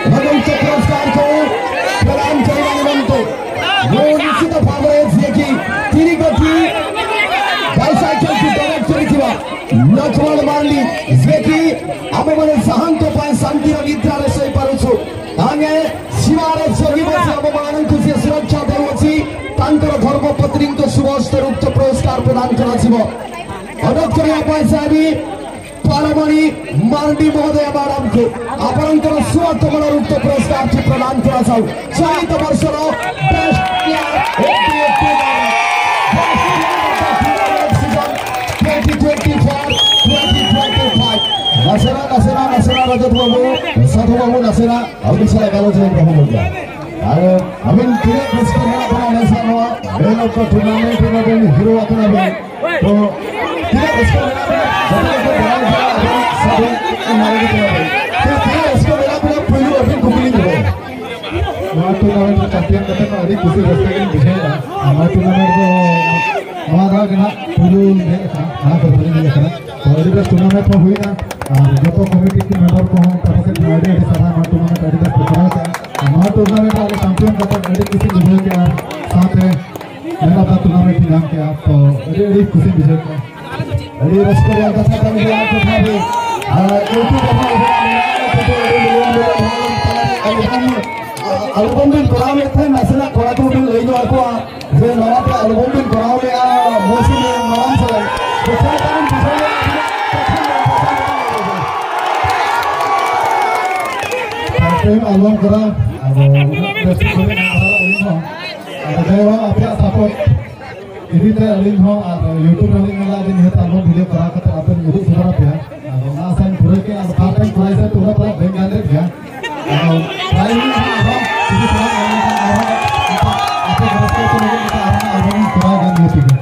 भगवंत पुरस्कार को प्रदान करने निमंत्रण ମୁଁ ନିଶ୍ଚିତ ଭାବରେ ଯିଏକି ତିନି ଗୋଟି ବାଇସାଇକେଲ କୁ ଡାଇରେକ୍ଟ କରିଥିବା ଲକ୍ଷ୍ମଣ ମାର୍ଲି, ଯିଏକି ଆମେମାନେ ଯାହାଙ୍କ ପାଇଁ ଶାନ୍ତିର ନିଦ୍ରାରେ ଶୋଇପାରୁଛୁ। ଆମେ ସୀମାରେ ଜଗି ବସି ଆମମାନଙ୍କୁ ଯିଏ ସୁରକ୍ଷା ଦେଉଅଛି, ତାଙ୍କର ଧର୍ମପତ୍ନୀଙ୍କୁ ସୁବସ୍ତ ରୂକ୍ତ ପୁରସ୍କାର ପ୍ରଦାନ କରାଯିବ। ଅନୁରୋଧ କରିବା ପାଇଁ ଚାହିଁବି ପାରମଣି ମାର୍ଡି ମହୋଦୟ ମ୍ୟାଡାମଙ୍କୁ ଆପଣଙ୍କର ସୁଆତମଳ ରୂକ୍ତ ପୁରସ୍କାରଟି ପ୍ରଦାନ କରାଯାଉ। ଚଳିତ ବର୍ଷର best player of the tournament season twenty twenty four twenty twenty five. ନସେନା ନସେନା ନସେନା ᱥᱟᱫᱷᱩ ᱵᱟᱹᱵᱩ, ᱥᱟᱫᱷᱩ ᱵᱟᱹᱵᱩ ᱱᱟᱥᱮᱱᱟᱜ ᱟᱹᱵᱤᱱ ᱥᱟᱞᱟᱜ ᱜᱟᱞᱚᱪ ᱞᱮᱱ ᱛᱟᱵᱚᱱ ᱜᱮᱭᱟ᱾ ᱟᱨ ᱟᱹᱵᱤᱱ ᱛᱤᱱᱟᱹᱜ ᱨᱟᱹᱥᱠᱟᱹ ᱢᱮᱱᱟᱜ ᱵᱚᱱᱟ ᱱᱮᱥᱟᱜ ᱱᱚᱣᱟ ᱢᱮᱱ ᱚᱠᱛᱚ ᱴᱩᱨᱱᱟᱢᱮᱱᱴ ᱨᱮ ᱟᱹᱵᱤᱱ ᱦᱤᱨᱳ ᱟᱠᱟᱱᱟ ᱵᱤᱱ᱾ ᱛᱚ ᱛᱤᱱᱟᱹᱜ ᱨᱟᱹᱥᱠᱟᱹ ᱢᱮᱱᱟᱜ ᱵᱤᱱᱟ? ᱡᱚᱛᱚ ᱜᱮᱠᱚ ᱵᱟᱲᱟᱭ ᱜᱮᱭᱟ ᱟᱹᱵᱤᱱ ᱥᱟᱹᱵᱤᱱ ᱢᱟᱨᱮ ᱜᱮ ᱠᱟᱱᱟ ᱵᱤᱱ᱾ ᱛᱚ ᱛᱤᱱᱟᱹᱜ ᱨᱟᱹᱥᱠᱟᱹ ᱢᱮᱱᱟᱜ ᱵᱤᱱᱟ ᱯᱳᱭᱞᱳ ᱟᱹᱵᱤᱱ ᱠᱩᱠᱞᱤᱧ ᱫᱚᱦᱚᱭᱟ᱾ ᱱᱚᱣᱟ ᱴᱩᱨᱱᱟᱢᱮᱱᱴ ᱨᱮ ᱪᱟᱢᱯᱤᱭᱟᱱ ᱠᱟᱛᱮ ᱫᱚ ᱟᱹᱰᱤ ᱠᱩᱥᱤ ᱨᱟᱹᱥᱠᱟᱹ ᱜᱮᱞᱤᱧ ᱵᱩᱡᱷᱟᱹᱣᱮᱫᱟ᱾ ᱟᱨ ᱱᱚᱣᱟ ᱴᱩᱨᱱᱟᱢᱮᱱᱴ ᱫᱚ ᱱᱚᱣᱟ ᱫᱷᱟᱣ ᱜᱮ ᱱᱟᱦᱟᱜ ᱯᱩᱭᱞᱩ ᱞᱤᱧ ᱦᱮᱡ ᱟᱠᱟᱱᱟ, ᱢᱟᱲᱟᱝ ᱠᱷᱚᱱ ᱵᱟᱹᱞᱤᱧ ᱦᱮᱡ ᱟᱠᱟᱱᱟ᱾ ᱛᱚ ᱟᱹᱰᱤ ᱵᱮᱥ ᱴᱩᱨᱱᱟᱢᱮᱱᱴ ᱦᱚᱸ ᱦᱩᱭᱱᱟ ᱟᱨ ᱡᱚᱛᱚ ᱠᱚᱢᱤᱴᱤ ᱠᱚ ᱢᱮᱢᱵᱟᱨ ᱠᱚᱦᱚᱸ ᱚᱱᱠᱟ ᱠᱟᱛᱮ ᱟᱹᱰᱤ ᱟᱹᱰᱤ ᱥᱟᱨᱦᱟᱣ᱾ ᱱᱚᱣᱟ ᱴᱩᱨᱱᱟᱢᱮᱱᱴ ᱟᱹᱰᱤ ᱵᱮᱥ ᱯᱮ ᱠᱚᱨᱟᱣ ᱠᱮᱫᱟ᱾ ᱟᱨ ᱱᱚᱣᱟ ᱴᱩᱨᱱᱟᱢᱮᱱᱴ ᱨᱮ ᱟᱞᱮ ᱪᱟᱢᱯᱤᱭᱟᱱ ᱠᱟᱛᱮ ᱟᱹᱰᱤ ᱠᱩᱥᱤᱧ ᱵᱩᱡᱷᱟᱹᱣ ᱠᱮᱫᱟ, ᱥᱟᱶᱛᱮ ᱢᱮᱱ ᱚᱯᱷ ᱫᱟ ᱴᱩᱨᱱᱟᱢᱮᱱᱴ ᱤᱧ ᱧᱟᱢ ᱠᱮᱫᱟ᱾ ᱛᱚ ᱟᱹᱰᱤ ᱟᱹᱰᱤ ᱠᱩᱥᱤᱧ ᱵᱩᱡᱷᱟᱹᱣ ᱠᱮᱫᱟ᱾ ᱟᱹᱰᱤ ᱨᱟᱹᱥᱠᱟᱹ ᱨᱮᱭᱟᱜ ᱠᱟᱛᱷᱟ ᱠᱟᱱ ᱜᱮᱭᱟ᱾ ᱟᱨ ᱴᱚᱴᱷᱟ ᱨᱮ, ᱟᱨ, YouTube ᱨᱮᱦᱚᱸ ᱟᱵᱚᱱᱟᱜ ᱢᱮᱱᱟᱜᱼᱟ, ᱴᱚᱴᱷᱟ ᱟᱹᱰᱤ ᱢᱤᱞᱚᱱ ᱢᱤᱞᱚᱱ ᱦᱚᱲ ᱛᱟᱞᱟᱨᱮ ᱟᱞᱵᱚᱢ, ᱟᱞᱵᱚᱢ ᱵᱤᱱ ᱠᱚᱨᱟᱣ ᱞᱮᱫ ᱛᱟᱦᱮᱸᱫ, ᱱᱟᱥᱮᱱᱟᱜ ᱠᱚᱲᱟ ᱠᱚ ᱵᱤᱱ ᱞᱟᱹᱭ ᱧᱚᱜ ᱟᱠᱚᱣᱟ ᱡᱮ ᱱᱚᱣᱟ ᱯᱮ ᱟᱞᱵᱚᱢ ᱵᱤᱱ ᱠᱚᱨᱟᱣ ᱞᱮᱫᱼᱟ ᱢᱚᱦᱥᱤᱱ ᱢᱟᱨᱟᱝ ᱥᱟᱞᱟᱜ᱾ ᱛᱚ ᱪᱮᱫ ᱞᱮᱠᱟ ᱵᱤᱱ ᱵᱩᱡᱷᱟᱹᱣ ᱞᱮᱫᱼᱟ? ᱯᱷᱟᱥᱴ ᱴᱟᱭᱤᱢ ᱟᱞᱵᱚᱢ ᱠᱚᱨᱟᱣ, ᱟᱫᱚ ᱩᱱᱟᱹᱜ ᱵᱮᱥ ᱴᱷᱤᱠ ᱵᱟᱹᱞᱤᱧ ᱠᱚᱨᱟᱣ ᱟᱹᱞᱤᱧ ᱦᱚᱸ᱾ ᱟᱫᱚ ᱡᱟᱭᱦᱳᱠ, ᱟᱯᱮᱭᱟᱜ ᱥᱟᱯᱳᱨᱴ ᱤᱫᱤ ᱛᱮ ᱟᱹᱞᱤᱧ ᱦᱚᱸ ᱟᱨ YouTube ᱨᱮᱞᱤᱧ ᱧᱮᱞᱟ ᱡᱮ ᱱᱤᱦᱟᱹᱛ ᱟᱞᱵᱚᱢ ᱵᱷᱤᱰᱤᱭᱳ ᱠᱚᱨᱟᱣ ᱠᱟᱛᱮ ᱟᱯᱮ ᱞᱤᱧ ᱩᱫᱩᱜ ᱥᱚᱫᱚᱨ ᱟᱯᱮᱭᱟ᱾ ᱟᱫᱚ ᱚᱱᱟ ᱟᱥᱟᱧ ᱯᱩᱨᱟᱹ ᱠᱮᱜᱼᱟ᱾ ᱟᱫᱚ ᱯᱷᱟᱥᱴ ᱴᱟᱭᱤᱢ ᱠᱚᱨᱟᱣ ᱦᱤᱥᱟᱹᱵ ᱛᱮ ᱩᱱᱟᱹᱜ ᱯᱟᱨᱟ ᱵᱟᱹᱧ ᱜᱟᱱ ᱞᱮᱫ ᱜᱮᱭᱟ᱾ ᱟᱫᱚ ᱴᱨᱟᱭ ᱦᱩᱭᱩᱜᱼᱟ ᱦᱟᱸᱜ, ᱟᱨᱦᱚᱸ ᱠᱤᱪᱷᱩ ᱯᱟᱨᱟ ᱟᱨᱦᱚᱸ, ᱟᱨᱦᱚᱸ ᱟᱯᱮ ᱨᱟᱹᱥᱠᱟᱹ ᱦᱚᱪᱚ ᱞᱟᱹᱜᱤᱫ ᱛᱮ ᱟᱨᱦᱚᱸ ᱟᱞᱵᱚᱢ ᱤᱧ ᱠᱚᱨᱟᱣ ᱜᱮᱭᱟ ᱱᱤᱦᱟᱹᱛ ᱜᱮ᱾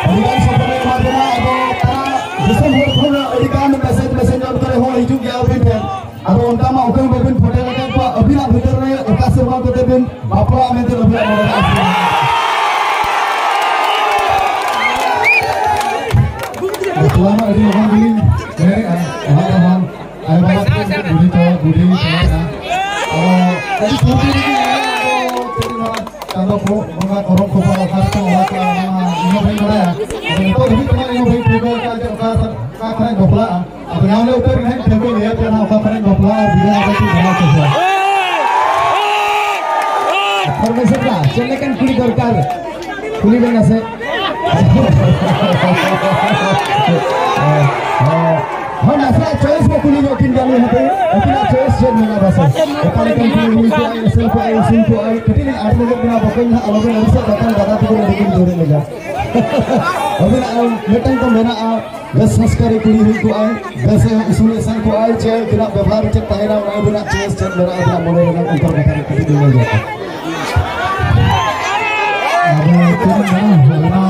ᱟᱹᱰᱤ ᱜᱟᱱ ᱥᱟᱯᱳᱨᱴ ᱮ ᱮᱢᱟ ᱵᱚᱱᱟ᱾ ᱟᱫᱚ ᱛᱟᱨᱟ ᱫᱤᱥᱚᱢ ᱦᱚᱲ ᱠᱷᱚᱱ ᱟᱹᱰᱤ ᱜᱟᱱ ᱢᱮᱥᱮᱡᱽ ᱢᱮᱥᱮᱧᱡᱟᱨ ᱠᱚᱨᱮ ᱦᱚᱸ ᱦᱤᱡᱩᱜ ᱜᱮᱭᱟ ᱟᱹᱵᱤᱱ ᱴᱷᱮᱱ᱾ ᱟᱫᱚ ᱚᱱᱠᱟ ᱢᱟ ᱚᱠᱚᱭ ᱵᱟᱵᱤᱱ ᱯᱷᱳᱴᱮᱞ ᱟᱠᱟᱫ ᱠᱚᱣᱟ, ᱟᱹᱵᱤᱱᱟᱜ ᱵᱷᱤᱛᱟᱹᱨ ᱨᱮ ᱚᱠᱟ ᱥᱮᱨᱢᱟ ᱠᱚᱛᱮ ᱵᱤᱱ ᱵᱟᱯᱞᱟᱜᱼᱟ ᱢᱮᱱᱛᱮ ᱟᱹᱵᱤᱱᱟᱜ ᱢᱚᱱᱮ ᱨᱮ ᱟᱥ ᱢᱮᱱᱟᱜᱼᱟ? ᱵᱟᱯᱞᱟ ᱢᱟ ᱟᱹᱰᱤ ᱞᱚᱜᱚᱱ ᱜᱮᱞᱤᱧ ᱢᱮᱱᱮᱫᱼᱟ, ᱚᱱᱟ ᱫᱚ ᱵᱟᱝ, ᱟᱭᱳ ᱵᱟᱵᱟ ᱛᱟᱠᱚ ᱵᱩᱰᱷᱤ ᱠᱚ, ᱵᱩᱰᱷᱤ ᱠᱚ ᱢᱮᱱᱟᱜᱼᱟ᱾ ᱟᱫᱚ ᱟᱹᱰᱤ ᱥᱩᱨ ᱨᱮᱜᱮ ᱢᱮᱱᱟᱜᱼᱟ, ᱟᱫᱚ ᱪᱮᱫ ᱤᱧ ᱢᱮᱱᱟ, ᱪᱟᱸᱫᱚ ᱠᱚ ᱵᱚᱸᱜᱟ ᱠᱚᱨᱚᱢ ᱠᱚ ᱚᱠᱟ ᱨᱮᱠᱚ ᱚᱲᱟᱜ ᱠᱟᱜᱼᱟ, ᱚᱱᱟ ᱢᱟ ᱤᱧ ᱦᱚᱸ ᱵᱟᱹᱧ ᱵᱟᱲᱟᱭᱟ᱾ ᱟᱫᱚ ᱱᱤᱛᱚᱜ ᱫᱷᱟᱹᱵᱤᱡ ᱛᱮᱢᱟ ᱤᱧ ᱦᱚᱸ ᱵᱟᱹᱧ ᱴᱷᱤᱠᱟᱹ ᱟᱠᱟᱫᱼᱟ ᱡᱮ ᱚᱠᱟ, ᱚᱠᱟ ᱠᱷᱚᱱᱟᱜ ᱤᱧ ᱵᱟᱯᱞᱟᱜᱼᱟ᱾ ᱟᱫᱚ ᱧᱟᱢ ᱞᱮ ᱩᱛᱟᱹᱨ ᱜᱮ ᱱᱟᱦᱟᱜ ᱴᱷᱟᱹᱣᱠᱟᱹ ᱞᱟᱹᱭᱟ ᱯᱮ ᱱᱟᱦᱟᱜ ᱚᱠᱟ ᱠᱷᱚᱱᱟᱜ ᱤᱧ ᱵᱟᱯᱞᱟᱜᱼᱟ ᱟᱨ ᱵᱤᱫᱟᱹᱭ ᱟᱫᱚ ᱪᱮᱫ ᱫᱷᱟᱨᱟ ᱠᱚ ᱦᱩᱭᱩᱜᱼᱟ᱾ ᱯᱚᱨᱢᱮᱥᱚᱨ ᱫᱟ, ᱪᱮᱫ ᱞᱮᱠᱟᱱ ᱠᱩᱲᱤ ᱫᱚᱨᱠᱟᱨ? ᱠᱩᱞᱤ ᱵᱮᱱ ᱱᱟᱥᱮ᱾ ᱦᱳᱭ, ᱱᱟᱥᱮᱱᱟᱜ ᱪᱚᱭᱮᱥ ᱠᱚ ᱠᱩᱞᱤ ᱧᱚᱜ ᱠᱤᱱ ᱜᱮᱭᱟ ᱞᱤᱧ ᱦᱟᱯᱮ᱾ ᱟᱹᱠᱤᱱᱟᱜ ᱪᱚᱭᱮᱥ ᱪᱮᱫ ᱢᱮᱱᱟᱜᱼᱟ ᱯᱟᱥᱮ? ᱚᱠᱟ ᱞᱮᱠᱟᱱ ᱠᱩᱲᱤ ᱦᱩᱭ ᱠᱚᱜᱼᱟ, ᱮᱥᱮᱞ ᱠᱚᱜᱼᱟ, ᱩᱥᱩᱞ ᱠᱚᱜᱼᱟ, ᱠᱟᱹᱴᱤᱡ ᱞᱤᱧ ᱟᱲ ᱧᱚᱜᱚᱜ ᱵᱮᱱᱟ, ᱵᱟᱠᱚ ᱱᱟᱦᱟᱜ ᱟᱞᱚᱵᱮᱱ ᱟᱹᱲᱤᱥᱚᱜ, ᱵᱟᱠᱷᱟᱱ ᱫᱟᱫᱟ ᱛᱟᱠᱚ ᱱᱚᱰᱮ ᱠᱤᱱ ᱫᱟᱹᱲᱮᱫ ᱞᱮᱠᱟ᱾ ᱟᱹᱵᱤᱱᱟᱜ ᱢᱤᱫᱴᱟᱝ ᱠᱚ ᱢᱮᱱᱟᱜᱼᱟ, ᱵᱮᱥ ᱥᱚᱝᱥᱠᱟᱨᱤ ᱠᱩᱲᱤ ᱦᱩᱭ ᱠᱚᱜᱼᱟᱭ, ᱵᱮᱥ ᱮ ᱩᱥᱩᱞ ᱮ ᱥᱮᱱ ᱠᱚᱜᱼᱟᱭ, ᱪᱮ ᱩᱱᱠᱤᱱᱟᱜ ᱵᱮᱵᱷᱟᱨ ᱪᱮᱫ ᱛᱟᱦᱮᱱᱟ, ᱚᱱᱟ ᱟᱵᱤᱱᱟᱜ ᱪᱚᱭᱮᱥ ᱪᱮᱫ ᱢᱮᱱᱟᱜᱼᱟ, ᱟᱵᱤᱱᱟᱜ ᱢᱚᱱᱮ ᱨᱮᱱᱟᱜ ᱚᱱᱛᱚᱨ ᱠᱟᱛᱷᱟ ᱨᱮ ᱠᱟᱹᱴᱤᱡ ᱵᱤᱱ ᱞᱟᱹᱭ ᱧᱚᱜ ᱠᱟᱜᱼᱟ᱾ ᱟᱫᱚ ᱪᱮᱫ ᱤᱧ ᱢᱮᱱᱟ, ᱚᱱᱟ,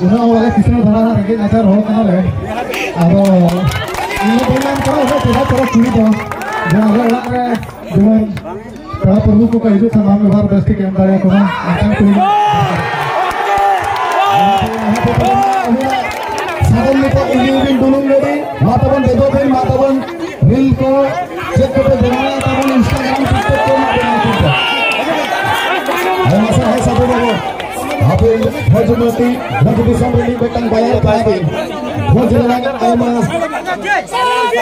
ᱚᱱᱟ ᱵᱚᱞᱮ ᱠᱤᱥᱟᱹᱬ ᱫᱷᱟᱨᱟ ᱨᱮᱸᱜᱮᱡ ᱱᱟᱪᱟᱨ ᱦᱚᱲ ᱠᱟᱱᱟᱞᱮ᱾ ᱟᱫᱚ ᱤᱧ ᱫᱚ ᱵᱟᱹᱧ ᱢᱮᱱ ᱠᱟᱱᱟ ᱩᱱᱟᱹᱜ ᱪᱮᱦᱨᱟ ᱪᱮᱦᱨᱟ ᱠᱩᱲᱤ ᱫᱚ, ᱡᱮ ᱟᱞᱮ ᱚᱲᱟᱜ ᱨᱮ ᱡᱮᱢᱚᱱ ᱯᱮᱲᱟ ᱯᱨᱚᱵᱷᱩ ᱠᱚᱠᱚ ᱦᱤᱡᱩᱜ ᱠᱷᱟᱱ ᱵᱟᱝ ᱵᱮᱵᱚᱦᱟᱨ ᱵᱮᱥ ᱴᱷᱤᱠ ᱮᱢ ᱫᱟᱲᱮᱭᱟᱠᱚ ᱢᱟ, ᱚᱱᱠᱟᱱ ᱠᱩᱲᱤ᱾ ᱥᱟᱫᱚᱢ ᱱᱤᱛᱚᱜ ᱤᱫᱤ ᱵᱤᱱ ᱰᱩᱞᱩᱝ ᱜᱟᱹᱰᱤ, ᱢᱟ ᱛᱟᱵᱚᱱ ᱫᱮᱡᱚᱜ ᱵᱤᱱ, ᱢᱟ ᱛᱟᱵᱚᱱ ᱨᱤᱞ ᱠᱚ ᱪᱮᱫ ᱠᱚᱯᱮ ᱵᱮᱱᱟᱣᱟ ᱛᱟᱵᱚᱱ Instagram, TikTok ᱠᱚ ᱢᱟ ᱵᱮᱱᱟᱣ ᱠᱚᱯᱮ᱾ ᱦᱮᱸ, ᱢᱟᱥᱮ, ᱦᱮᱸ, ᱥᱟᱫᱚᱢ ᱵᱟᱹᱵᱩ, ᱟᱯᱮ ᱵᱷᱚᱡᱽ ᱢᱟᱹᱴᱤ, ᱵᱷᱚᱡᱽ ᱫᱤᱥᱚᱢ ᱨᱤᱱᱤᱡ ᱢᱤᱫᱴᱟᱝ ᱵᱟᱭᱟᱨ ᱠᱟᱱᱟ ᱵᱤᱱ᱾ ᱵᱷᱚᱡᱽ ᱨᱮᱱᱟᱜ ᱟᱭᱢᱟ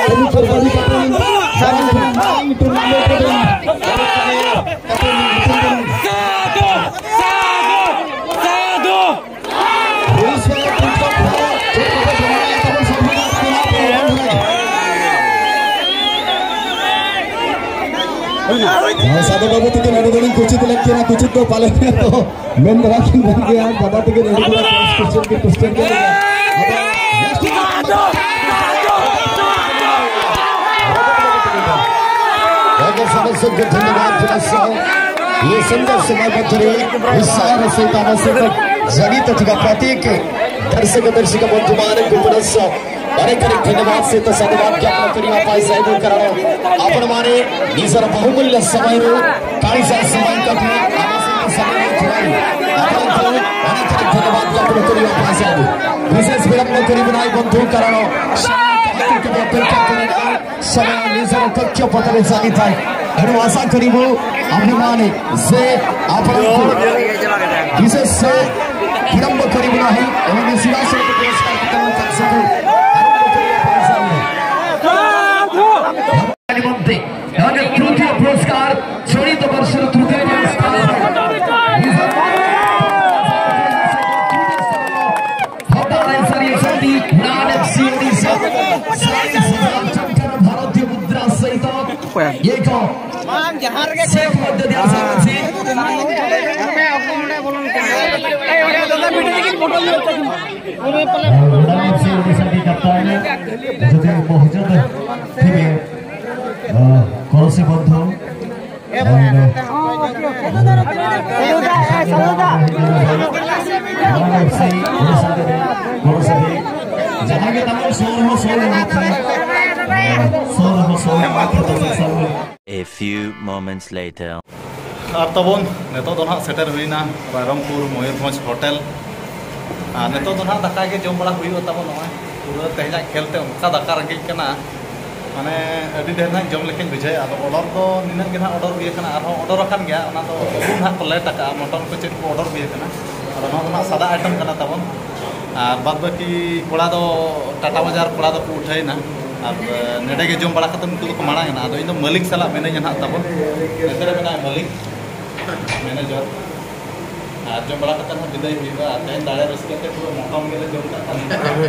ᱠᱟᱹᱢᱤ ᱠᱚ ᱵᱟᱹᱜᱤ ᱠᱟᱛᱮ ᱢᱟᱲᱟᱝ ᱴᱩᱨᱱᱟᱢᱮᱱᱴ ᱨᱮᱵᱮᱱ ᱥᱟᱫᱷᱩ! ᱥᱟᱫᱷᱩ! ᱥᱟᱫᱷᱩ! ᱥᱟᱫᱷᱩ ᱵᱟᱹᱵᱩ ᱛᱤᱠᱤᱱ ᱟᱹᱰᱤ ᱜᱷᱟᱹᱲᱤᱡ ᱠᱩᱪᱤᱛ ᱞᱮᱫ ᱠᱤᱱᱟ, ᱠᱩᱪᱤᱛ ᱫᱚ ᱯᱟᱞᱮ ᱢᱮᱱ ᱫᱷᱟᱨᱟ ᱠᱤᱱ ᱢᱮᱱ ᱜᱮᱭᱟ, ᱫᱟᱫᱟ ᱛᱤᱠᱤᱱ ᱟᱹᱰᱤ ᱜᱷᱟᱹᱲᱤᱡ ᱠᱩᱪᱤᱛ ᱠᱤᱱ ᱠᱩᱪᱤᱛ ᱠᱤᱱ ᱞᱟᱹᱭᱟ᱾ ᱟᱫᱚ ᱚᱱᱟ ᱥᱚᱢᱚᱥᱛᱚ ᱠᱚ ᱫᱷᱚᱱᱭᱚᱵᱟᱫ ᱡᱟᱱᱟᱥᱥᱟᱢ। ये सुंदर समय मध्य रे उत्साह से तामसिक जनित टिका प्रतीक दर्शक दर्शिका बंधुमान को पुनस्स अनेक अनेक धन्यवाद से तो साधुवाद ज्ञापन करियो पाई साहेब। कारण आपण माने निजर बहुमूल्य समय रो काळीसा समय कटी आमसे समय रो छुड़ाई। आपण को अनेक अनेक धन्यवाद ज्ञापन करियो पाई साहेब। विशेष विलंब करिब नाही बंधु, कारण समय निजर कक्ष पथरे जानिताय। एणु आशा करिबो आम्भेमाने जे आपण विशेष विलंब करिब नाही एवं सिधासल पुरस्कार वितरण कार्यक्रम आरंभ करिया पाई साहेब। निमंते तृतीय पुरस्कार, चलित वर्ष तृतीय पुरस्कार भारतीय मुद्रा सहित एक सेफ मध्य दिया। ᱟᱨ ᱢᱚᱰᱟᱨᱱ ᱮᱯᱷ ᱥᱤ ᱩᱱᱤ ᱥᱟᱶ ᱜᱮ ᱠᱟᱯᱴᱟᱱ ᱡᱩᱫᱤ ᱢᱚᱦᱡᱩᱫ ᱛᱮᱜᱮ, ᱟᱨ, ᱠᱚᱞᱥᱤ ᱵᱚᱱᱫᱷᱩ, ᱟᱨ ᱢᱚᱰᱟᱨᱱ ᱮᱯᱷ ᱥᱤ ᱩᱱᱤ ᱥᱟᱶ ᱜᱮ ᱠᱚᱞᱥᱤ ᱡᱟᱦᱟᱸ ᱜᱮ ᱛᱟᱵᱚᱱ ᱥᱳᱨ ᱦᱚᱸ ᱥᱳᱨ ᱦᱚᱸ ᱛᱟᱭ, ᱥᱳᱨ ᱦᱚᱸ ᱥᱳᱨ ᱦᱚᱸ ᱛᱟᱭ᱾ A few moments later. ᱟᱨ ᱛᱟᱵᱚᱱ ᱱᱤᱛᱚᱜ ᱫᱚ ᱱᱟᱦᱟᱜ ᱥᱮᱴᱮᱨ ᱦᱩᱭᱱᱟ ᱨᱟᱭᱨᱚᱝᱯᱩᱨ ᱢᱚᱭᱩᱨᱵᱷᱚᱸᱡᱽ ᱦᱳᱴᱮᱞ᱾ ᱟᱨ ᱱᱤᱛᱚᱜ ᱫᱚ ᱱᱟᱦᱟᱜ ᱫᱟᱠᱟ ᱜᱮ ᱡᱚᱢ ᱵᱟᱲᱟ ᱦᱩᱭᱩᱜᱼᱟ ᱛᱟᱵᱚᱱ᱾ ᱱᱚᱜᱼᱚᱭ ᱯᱩᱨᱟᱹ ᱛᱮᱦᱮᱧᱟᱜ ᱠᱷᱮᱞ ᱛᱮ ᱚᱱᱠᱟ ᱫᱟᱠᱟ ᱨᱮᱸᱜᱮᱡ ᱠᱟᱱᱟ, ᱢᱟᱱᱮ ᱟᱹᱰᱤ ᱰᱷᱮᱨ ᱱᱟᱦᱟᱜ ᱡᱚᱢ ᱞᱮᱠᱟᱧ ᱵᱩᱡᱷᱟᱹᱣᱮᱫᱼᱟ᱾ ᱟᱫᱚ ᱚᱰᱟᱨ ᱫᱚ ᱱᱤᱱᱟᱹᱜ ᱜᱮ ᱱᱟᱦᱟᱜ ᱚᱰᱟᱨ ᱦᱩᱭ ᱟᱠᱟᱱᱟ, ᱟᱨᱦᱚᱸ ᱚᱰᱟᱨ ᱟᱠᱟᱱ ᱜᱮᱭᱟ, ᱚᱱᱟ ᱫᱚ ᱟᱹᱜᱩ ᱱᱟᱦᱟᱜ ᱠᱚ ᱞᱮᱴ ᱟᱠᱟᱜᱼᱟ, ᱢᱚᱴᱚᱱ ᱠᱚ ᱪᱮᱫ ᱠᱚ ᱚᱰᱟᱨ ᱦᱩᱭ ᱟᱠᱟᱱᱟ᱾ ᱟᱫᱚ ᱱᱚᱣᱟ ᱫᱚ ᱱᱟᱦᱟᱜ ᱥᱟᱫᱟ ᱟᱭᱴᱮᱢ ᱠᱟᱱᱟ ᱛᱟᱵᱚᱱ᱾ ᱟᱨ ᱵᱟᱫ ᱵᱟᱹᱠᱤ ᱠᱚᱲᱟ ᱫᱚ ᱴᱟᱴᱟ ᱵᱟᱡᱟᱨ ᱠᱚᱲᱟ ᱫᱚᱠᱚ ᱩᱴᱷᱟᱹᱭᱮᱱᱟ, ᱟᱨ ᱱᱚᱰᱮ ᱜᱮ ᱡᱚᱢ ᱵᱟᱲᱟ ᱠᱟᱛᱮ ᱩᱱᱠᱩ ᱫᱚᱠᱚ ᱢᱟᱲᱟᱝ ᱮᱱᱟ᱾ ᱟᱫᱚ ᱤᱧ ᱫᱚ ᱢᱟᱹᱞᱤᱠ ᱥᱟᱞᱟᱜ ᱢᱤᱱᱟᱹᱧᱟ ᱱᱟᱦᱟᱜ ᱛᱟᱵᱚᱱ, ᱱᱚᱛᱮ ᱨᱮ ᱢᱮᱱᱟᱭᱟ ᱢᱟᱹᱞᱤᱠ, ᱢᱮᱱᱮᱡᱟᱨ᱾ ᱟᱨ ᱡᱚᱢ ᱵᱟᱲᱟ ᱠᱟᱛᱮ ᱦᱟᱸᱜ ᱵᱤᱫᱟᱹᱭ ᱦᱩᱭᱩᱜᱼᱟ᱾ ᱟᱨ ᱛᱮᱦᱮᱧ ᱫᱟᱲᱮ ᱨᱟᱹᱥᱠᱟᱹ ᱛᱮ ᱯᱩᱨᱟᱹ ᱢᱚᱴᱚᱱ ᱜᱮᱞᱮ ᱡᱚᱢ ᱠᱟᱜ ᱠᱟᱱᱟ᱾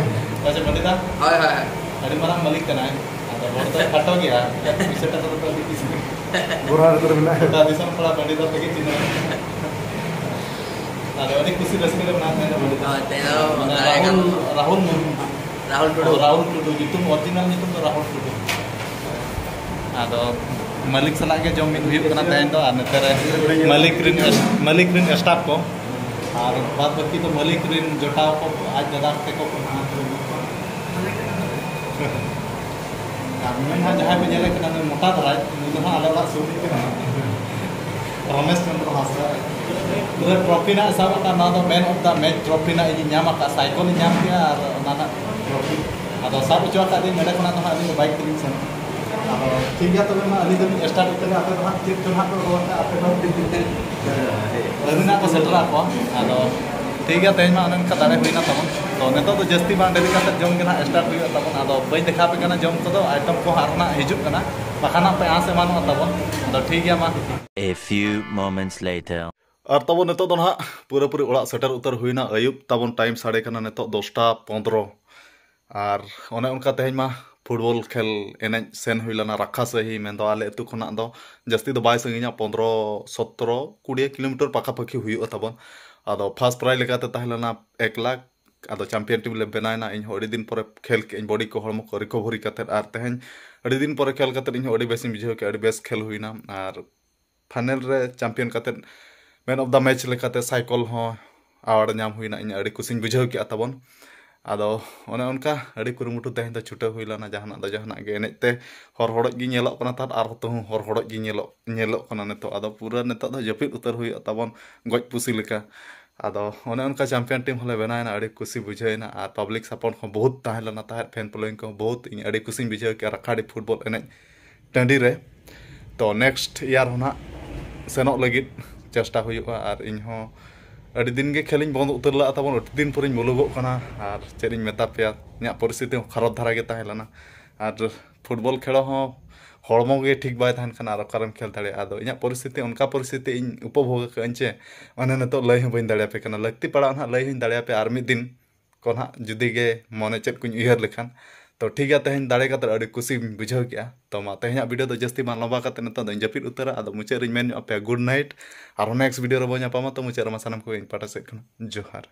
ᱟᱪᱪᱷᱟ, ᱢᱟᱹᱞᱤᱠ ᱫᱟ? ᱦᱳᱭ, ᱦᱳᱭ, ᱦᱳᱭ᱾ ᱟᱹᱰᱤ ᱢᱟᱨᱟᱝ ᱢᱟᱹᱞᱤᱠ ᱠᱟᱱᱟᱭ᱾ ᱟᱫᱚ ᱦᱚᱲ ᱫᱚᱭ ᱠᱷᱟᱴᱚ ᱜᱮᱭᱟ, ᱮᱱᱠᱷᱟᱱ ᱯᱩᱭᱥᱟᱹ ᱴᱟᱠᱟ ᱫᱚ ᱟᱹᱰᱤ ᱠᱤᱪᱷᱩ᱾ ᱜᱚᱲᱟ ᱨᱮᱫᱚ ᱢᱮᱱᱟᱜᱼᱟ᱾ ᱜᱚᱴᱟ ᱫᱤᱥᱚᱢ ᱯᱟᱲᱟ ᱵᱟᱹᱰᱤ ᱫᱚ ᱛᱮᱜᱮ ᱪᱤᱱᱦᱟᱹ᱾ ᱟᱫᱚ ᱟᱹᱰᱤ ᱠᱩᱥᱤ ᱨᱟᱹᱥᱠᱟᱹ ᱨᱮ ᱢᱮᱱᱟᱜ ᱛᱟᱦᱮᱸ ᱠᱟᱱᱟ᱾ ᱦᱳᱭ, ᱛᱮᱦᱮᱧ ᱫᱚ ᱢᱟᱱᱮ ᱫᱟᱲᱮ ᱨᱟᱦᱩᱞ, ᱠᱷᱟᱱ ᱨᱟᱦᱩᱞ ᱢᱩᱨᱢᱩ᱾ ᱨᱟᱦᱩᱞ ᱴᱩᱰᱩ᱾ ᱨᱟᱦᱩᱞ ᱴᱩᱰᱩ, ᱧᱩᱛᱩᱢ, original ᱧᱩᱛᱩᱢ ᱫᱚ ᱨᱟᱦᱩᱞ ᱴᱩᱰᱩ᱾ ᱟᱫᱚ ᱢᱟᱹᱞᱤᱠ ᱥᱟᱞᱟᱜ ᱜᱮ ᱡᱚᱢ ᱢᱤᱫ ᱦᱩᱭᱩᱜ ᱠᱟᱱᱟ ᱛᱮᱦᱮᱧ ᱫᱚ, ᱟᱨ ᱱᱚᱛᱮ ᱨᱮ ᱢᱟᱹᱞᱤᱠ ᱨᱮᱱ, ᱢᱟᱹᱞᱤᱠ ᱨᱮᱱ staff ᱠᱚ, ᱟᱨ ᱵᱟᱫ ᱵᱟᱹᱠᱤ ᱫᱚ ᱢᱟᱹᱞᱤᱠ ᱨᱮᱱ ᱡᱚᱴᱟᱣ ᱠᱚ, ᱟᱡ ᱫᱟᱫᱟ ᱛᱟᱠᱚ ᱠᱚ ᱱᱟᱦᱟᱜ ᱠᱚ ᱢᱮᱱᱟᱜ ᱠᱚᱣᱟ᱾ ᱟᱨ ᱱᱩᱭ ᱦᱟᱸᱜ ᱡᱟᱦᱟᱸᱭ ᱯᱮ ᱧᱮᱞᱮ ᱠᱟᱱᱟ, ᱱᱩᱭ ᱢᱚᱴᱟ ᱫᱷᱟᱨᱟᱭ, ᱱᱩᱭ ᱫᱚ ᱦᱟᱸᱜ ᱟᱞᱮ ᱚᱲᱟᱜ ᱥᱩᱨ ᱨᱤᱱᱤᱡ ᱠᱟᱱᱟᱭ᱾ ᱨᱚᱢᱮᱥ ᱪᱚᱱᱫᱨᱚ ᱦᱟᱸᱥᱫᱟ᱾ ᱯᱩᱨᱟᱹ trophy ᱱᱟᱜ ᱮ ᱥᱟᱵ ᱟᱠᱟᱫ, ᱱᱚᱣᱟ ᱫᱚ man of the match trophy ᱱᱟᱜ ᱤᱧ ᱧᱟᱢ ᱟᱠᱟᱫ, ᱥᱟᱭᱠᱮᱞ ᱤᱧ ᱧᱟᱢ ᱠᱮᱫᱟ ᱟᱨ ᱚᱱᱟ ᱱᱟᱜ trophy᱾ ᱟᱫᱚ ᱥᱟᱵ ᱦᱚᱪᱚ ᱟᱠᱟᱫ ᱫᱤᱱ ᱱᱚᱰᱮ ᱠᱷᱚᱱᱟᱜ ᱫᱚ ᱦᱟᱸᱜ ᱟᱹᱞᱤᱧ ᱫᱚ bike ᱛᱮᱞᱤᱧ ᱥᱮᱱᱚᱜᱼᱟ᱾ ᱟᱫᱚ ᱴᱷᱤᱠ ᱜᱮᱭᱟ, ᱛᱚᱵᱮ ᱢᱟ ᱟᱹᱞᱤᱧ ᱫᱚᱞᱤᱧ start ᱩᱛᱟᱹᱨᱟ, ᱟᱯᱮ ᱫᱚ ᱦᱟᱸᱜ ᱪᱮᱫ ᱪᱚ ᱦᱟᱸᱜ ᱯᱮ ᱚᱰᱚᱠᱟ, ᱟᱯᱮ ᱫᱚ ᱟᱹᱣᱨᱤ ᱱᱟᱜ ᱠᱚ ᱥᱮᱴᱮᱨᱚᱜ ᱟᱠᱚ᱾ ᱟᱫᱚ ᱴᱷᱤᱠ ᱜᱮᱭᱟ, ᱛᱮᱦᱮᱧ ᱢᱟ ᱚᱱᱮ ᱚᱱᱠᱟ ᱫᱟᱲᱮ ᱦᱩᱭᱱᱟ ᱛᱟᱵᱚᱱ᱾ ᱛᱚ ᱱᱤᱛᱚᱜ ᱫᱚ ᱡᱟᱹᱥᱛᱤ ᱵᱟᱝ ᱰᱮᱨᱤ ᱠᱟᱛᱮ ᱡᱚᱢ ᱜᱮ ᱱᱟᱜ start ᱦᱩᱭᱩᱜᱼᱟ ᱛᱟᱵᱚᱱ᱾ ᱟᱫᱚ ᱵᱟᱹᱧ ᱫᱮᱠᱷᱟᱣ ᱟᱯᱮ ᱠᱟᱱᱟ ᱡᱚᱢ ᱠᱚᱫᱚ, item ᱠᱚ ᱦᱟᱸᱜ ᱟᱨᱦᱚᱸ ᱱᱟᱜ ᱦᱤᱡᱩᱜ ᱠᱟᱱᱟ, ᱵᱟᱠᱷᱟᱱ ᱦᱟᱸᱜ ᱯᱮ ᱟᱸᱥ ᱮᱢᱟᱱᱚᱜᱼᱟ ᱛᱟᱵᱚᱱ᱾ ᱟᱫᱚ ᱴᱷᱤᱠ ᱜᱮᱭᱟ ᱢᱟ᱾ A few moments later. ᱟᱨ ᱛᱟᱵᱚᱱ ᱱᱤᱛᱚᱜ ᱫᱚ ᱱᱟᱦᱟᱜ ᱯᱩᱨᱟᱹᱯᱩᱨᱤ ᱚᱲᱟᱜ ᱥᱮᱴᱮᱨ ᱩᱛᱟᱹᱨ ᱦᱩᱭᱱᱟ᱾ ᱟᱹᱭᱩᱵ ᱛᱟᱵᱚᱱ time ᱥᱟᱰᱮ ᱠᱟᱱᱟ ᱱᱤᱛᱚᱜ ᱫᱚᱥᱴᱟ ᱯᱚᱱᱫᱽᱨᱚ᱾ ᱟᱨ ᱚᱱᱮ ᱚᱱᱠᱟ ᱛᱮᱦᱮᱧ ᱢᱟ ᱯᱷᱩᱴᱵᱚᱞ ᱠᱷᱮᱞ ᱮᱱᱮᱡ ᱥᱮᱱ ᱦᱩᱭ ᱞᱮᱱᱟ ᱨᱟᱠᱷᱟ ᱥᱟᱹᱦᱤ, ᱢᱮᱱᱫᱚ ᱟᱞᱮ ᱟᱹᱛᱩ ᱠᱷᱚᱱᱟᱜ ᱫᱚ ᱡᱟᱹᱥᱛᱤ ᱫᱚ ᱵᱟᱭ ᱥᱟᱺᱜᱤᱧᱟ, ᱯᱚᱱᱫᱽᱨᱚ, ᱥᱚᱛᱨᱚ, ᱠᱩᱲᱤ ᱠᱤᱞᱳᱢᱤᱴᱟᱨ ᱯᱟᱠᱟᱯᱟᱠᱤ ᱦᱩᱭᱩᱜᱼᱟ ᱛᱟᱵᱚᱱ᱾ ᱟᱫᱚ first prize ᱞᱮᱠᱟᱛᱮ ᱛᱟᱦᱮᱸ ᱞᱮᱱᱟ ᱮᱠ ᱞᱟᱠᱷ, ᱟᱫᱚ ᱪᱟᱢᱯᱤᱭᱟᱱ ᱴᱤᱢ ᱞᱮ ᱵᱮᱱᱟᱣ ᱮᱱᱟ᱾ ᱤᱧ ᱦᱚᱸ ᱟᱹᱰᱤ ᱫᱤᱱ ᱯᱚᱨᱮ ᱠᱷᱮᱞ ᱠᱮᱫᱟᱹᱧ, ᱵᱚᱰᱤ ᱠᱚ ᱦᱚᱲᱢᱚ ᱠᱚ ᱨᱤᱠᱚᱵᱷᱟᱨᱤ ᱠᱟᱛᱮᱫ, ᱟᱨ ᱛᱮᱦᱮᱧ ᱟᱹᱰᱤ ᱫᱤᱱ ᱯᱚᱨᱮ ᱠᱷᱮᱞ ᱠᱟᱛᱮᱫ ᱤᱧ ᱦᱚᱸ ᱟᱹᱰᱤ ᱵᱮᱥᱤᱧ ᱵᱩᱡᱷᱟᱹᱣ ᱠᱮᱫᱟ, ᱟᱹᱰᱤ ᱵᱮᱥ ᱠᱷᱮᱞ ᱦᱩᱭᱱᱟ᱾ ᱟᱨ ᱯᱷᱟᱭᱱᱮᱞ ᱨᱮ ᱪᱟᱢᱯᱤᱭᱟᱱ ᱠᱟᱛᱮᱫ ᱢᱮᱱ ᱚᱯᱷ ᱫᱟ ᱢᱮᱪ ᱞᱮᱠᱟᱛᱮ ᱥᱟᱭᱠᱚᱞ ᱦᱚᱸ ᱟᱣᱟᱨᱰ ᱧᱟᱢ ᱦᱩᱭᱱᱟ, ᱤᱧ ᱟᱹᱰᱤ ᱠᱩᱥᱤᱧ ᱵᱩᱡᱷᱟᱹᱣ ᱠᱮᱫᱟ ᱛᱟᱵᱚᱱ᱾ ᱟᱫᱚ ᱚᱱᱮ ᱚᱱᱠᱟ ᱟᱹᱰᱤ ᱠᱩᱨᱩᱢᱩᱴᱩ ᱛᱮᱦᱮᱧ ᱫᱚ ᱪᱷᱩᱴᱟᱹᱣ ᱦᱩᱭ ᱞᱮᱱᱟ, ᱡᱟᱦᱟᱱᱟᱜ ᱫᱚ ᱡᱟᱦᱟᱱᱟᱜ ᱜᱮ ᱮᱱᱮᱡ ᱛᱮ ᱦᱚᱨ ᱦᱚᱲᱚᱡ ᱜᱮ ᱧᱮᱞᱚᱜ ᱠᱟᱱᱟ ᱛᱟᱦᱮᱸᱫ, ᱟᱨ ᱦᱚᱸ ᱦᱚᱨ ᱦᱚᱲᱚᱡ ᱜᱮ ᱧᱮᱞᱚᱜ ᱧᱮᱞᱚᱜ ᱠᱟᱱᱟ ᱱᱤᱛᱚᱜ᱾ ᱟᱫᱚ ᱯᱩᱨᱟᱹ ᱱᱤᱛᱚᱜ ᱫᱚ ᱡᱟᱹᱯᱤᱫ ᱩᱛᱟᱹᱨ ᱦᱩᱭᱩᱜᱼᱟ ᱛᱟᱵᱚᱱ ᱜᱚᱡ ᱯᱩᱥᱤ ᱞᱮᱠᱟ᱾ ᱟᱫᱚ ᱚᱱᱮ ᱚᱱᱠᱟ ᱪᱟᱢᱯᱤᱭᱟᱱ ᱴᱤᱢ ᱦᱚᱸᱞᱮ ᱵᱮᱱᱟᱣᱮᱱᱟ, ᱟᱹᱰᱤ ᱠᱩᱥᱤ ᱵᱩᱡᱷᱟᱹᱣᱮᱱᱟ᱾ ᱟᱨ ᱯᱟᱵᱽᱞᱤᱠ ᱥᱟᱯᱳᱨᱴ ᱦᱚᱸ ᱵᱚᱦᱩᱛ ᱛᱟᱦᱮᱸ ᱞᱮᱱᱟ ᱛᱟᱦᱮᱸᱫ, ᱯᱷᱮᱱ ᱯᱷᱚᱞᱳᱭᱤᱝ ᱠᱚᱦᱚᱸ ᱵᱚᱦᱩᱛ, ᱤᱧ ᱟᱹᱰᱤ ᱠᱩᱥᱤᱧ ᱵᱩᱡᱷᱟᱹᱣ ᱠᱮᱫᱼᱟ ᱨᱟᱠᱷᱟᱰᱤ ᱯᱷᱩᱴᱵᱚᱞ ᱮᱱᱮᱡ ᱴᱟᱺᱰᱤ ᱨᱮ᱾ ᱛᱚ ᱱᱮᱠᱥᱴ ᱤᱭᱟᱨ ᱦᱚᱸ ᱱᱟᱦᱟᱜ ᱥᱮᱱᱚᱜ ᱞᱟᱹᱜᱤᱫ ᱪᱮᱥᱴᱟ ᱦᱩᱭᱩᱜᱼᱟ᱾ ᱟᱨ ᱤᱧ ᱦᱚᱸ ᱟᱹᱰᱤ ᱫᱤᱱ ᱜᱮ ᱠᱷᱮᱞᱤᱧ ᱵᱚᱱᱫ ᱩᱛᱟᱹᱨ ᱞᱮᱫᱼᱟ ᱛᱟᱵᱚᱱ, ᱟᱹᱰᱤ ᱫᱤᱱ ᱯᱚᱨᱮᱧ ᱢᱩᱞᱩᱜᱚᱜ ᱠᱟᱱᱟ᱾ ᱟᱨ ᱪᱮᱫ ᱤᱧ ᱢᱮᱛᱟ ᱯᱮᱭᱟ, ᱤᱧᱟᱹᱜ ᱯᱚᱨᱤᱥᱛᱷᱤᱛᱤ ᱦᱚᱸ ᱠᱷᱟᱨᱟᱯ ᱫᱷᱟᱨᱟ ᱜᱮ ᱛᱟᱦᱮᱸ ᱞᱮᱱᱟ᱾ ᱟᱨ ᱯᱷᱩᱴᱵᱚᱞ ᱠᱷᱮᱞ ᱦᱚᱸ ᱦᱚᱲᱢᱚ ᱜᱮ ᱴᱷᱤᱠ ᱵᱟᱭ ᱛᱟᱦᱮᱱ ᱠᱷᱟᱱ ᱟᱨ ᱚᱠᱟᱨᱮᱢ ᱠᱷᱮᱞ ᱫᱟᱲᱮᱭᱟᱜᱼᱟ? ᱟᱫᱚ ᱤᱧᱟᱹᱜ ᱯᱚᱨᱤᱥᱛᱷᱤᱛᱤ, ᱚᱱᱠᱟ ᱯᱚᱨᱤᱥᱛᱷᱤᱛᱤ ᱤᱧ ᱩᱯᱚᱵᱷᱳᱜᱽ ᱟᱠᱟᱫᱟᱹᱧ ᱡᱮ ᱢᱟᱱᱮ ᱱᱤᱛᱚᱜ ᱞᱟᱹᱭ ᱦᱚᱸ ᱵᱟᱹᱧ ᱫᱟᱲᱮᱭᱟᱯᱮ ᱠᱟᱱᱟ᱾ ᱞᱟᱹᱠᱛᱤ ᱯᱟᱲᱟᱜᱼᱟ ᱱᱟᱦᱟᱜ ᱞᱟᱹᱭ ᱦᱚᱸᱧ ᱫᱟᱲᱮᱭᱟᱯᱮᱭᱟ ᱟᱨ ᱢᱤᱫ ᱫᱤᱱ ᱠᱚ ᱱᱟᱦᱟᱜ, ᱡᱩᱫᱤ ᱜᱮ ᱢᱚᱱᱮ ᱪᱮᱫ ᱠᱚᱧ ᱩᱭᱦᱟᱹᱨ ᱞᱮᱠᱷᱟᱱ᱾ ᱛᱚ ᱴᱷᱤᱠ ᱜᱮᱭᱟ, ᱛᱮᱦᱮᱧ ᱫᱟᱲᱮ ᱠᱟᱛᱮ ᱟᱹᱰᱤ ᱠᱩᱥᱤᱧ ᱵᱩᱡᱷᱟᱹᱣ ᱠᱮᱫᱼᱟ᱾ ᱛᱚ ᱢᱟ ᱛᱮᱦᱮᱧᱟᱜ ᱵᱷᱤᱰᱤᱭᱳ ᱫᱚ ᱡᱟᱹᱥᱛᱤ ᱵᱟᱝ ᱞᱚᱢᱵᱟ ᱠᱟᱛᱮ ᱱᱤᱛᱚᱜ ᱫᱚᱧ ᱡᱟᱹᱯᱤᱫ ᱩᱛᱟᱹᱨᱟ᱾ ᱟᱫᱚ ᱢᱩᱪᱟᱹᱫ ᱨᱤᱧ ᱢᱮᱱ ᱧᱚᱜ ᱟᱯᱮᱭᱟ ᱜᱩᱰ ᱱᱟᱭᱤᱴ᱾ ᱟᱨᱦᱚᱸ ᱱᱮᱠᱥᱴ ᱵᱷᱤᱰᱤᱭᱳ ᱨᱮᱵᱚᱱ ᱧᱟᱯᱟᱢᱟ᱾ ᱛᱚ ᱢᱩᱪᱟᱹᱫ ᱨᱮᱢᱟ ᱥᱟᱱᱟᱢ ᱠᱚᱜᱮ ᱤᱧ ᱯᱟᱦᱴᱟ ᱥᱮᱫ ᱠᱷᱚᱱ ᱡᱚᱦᱟᱨ᱾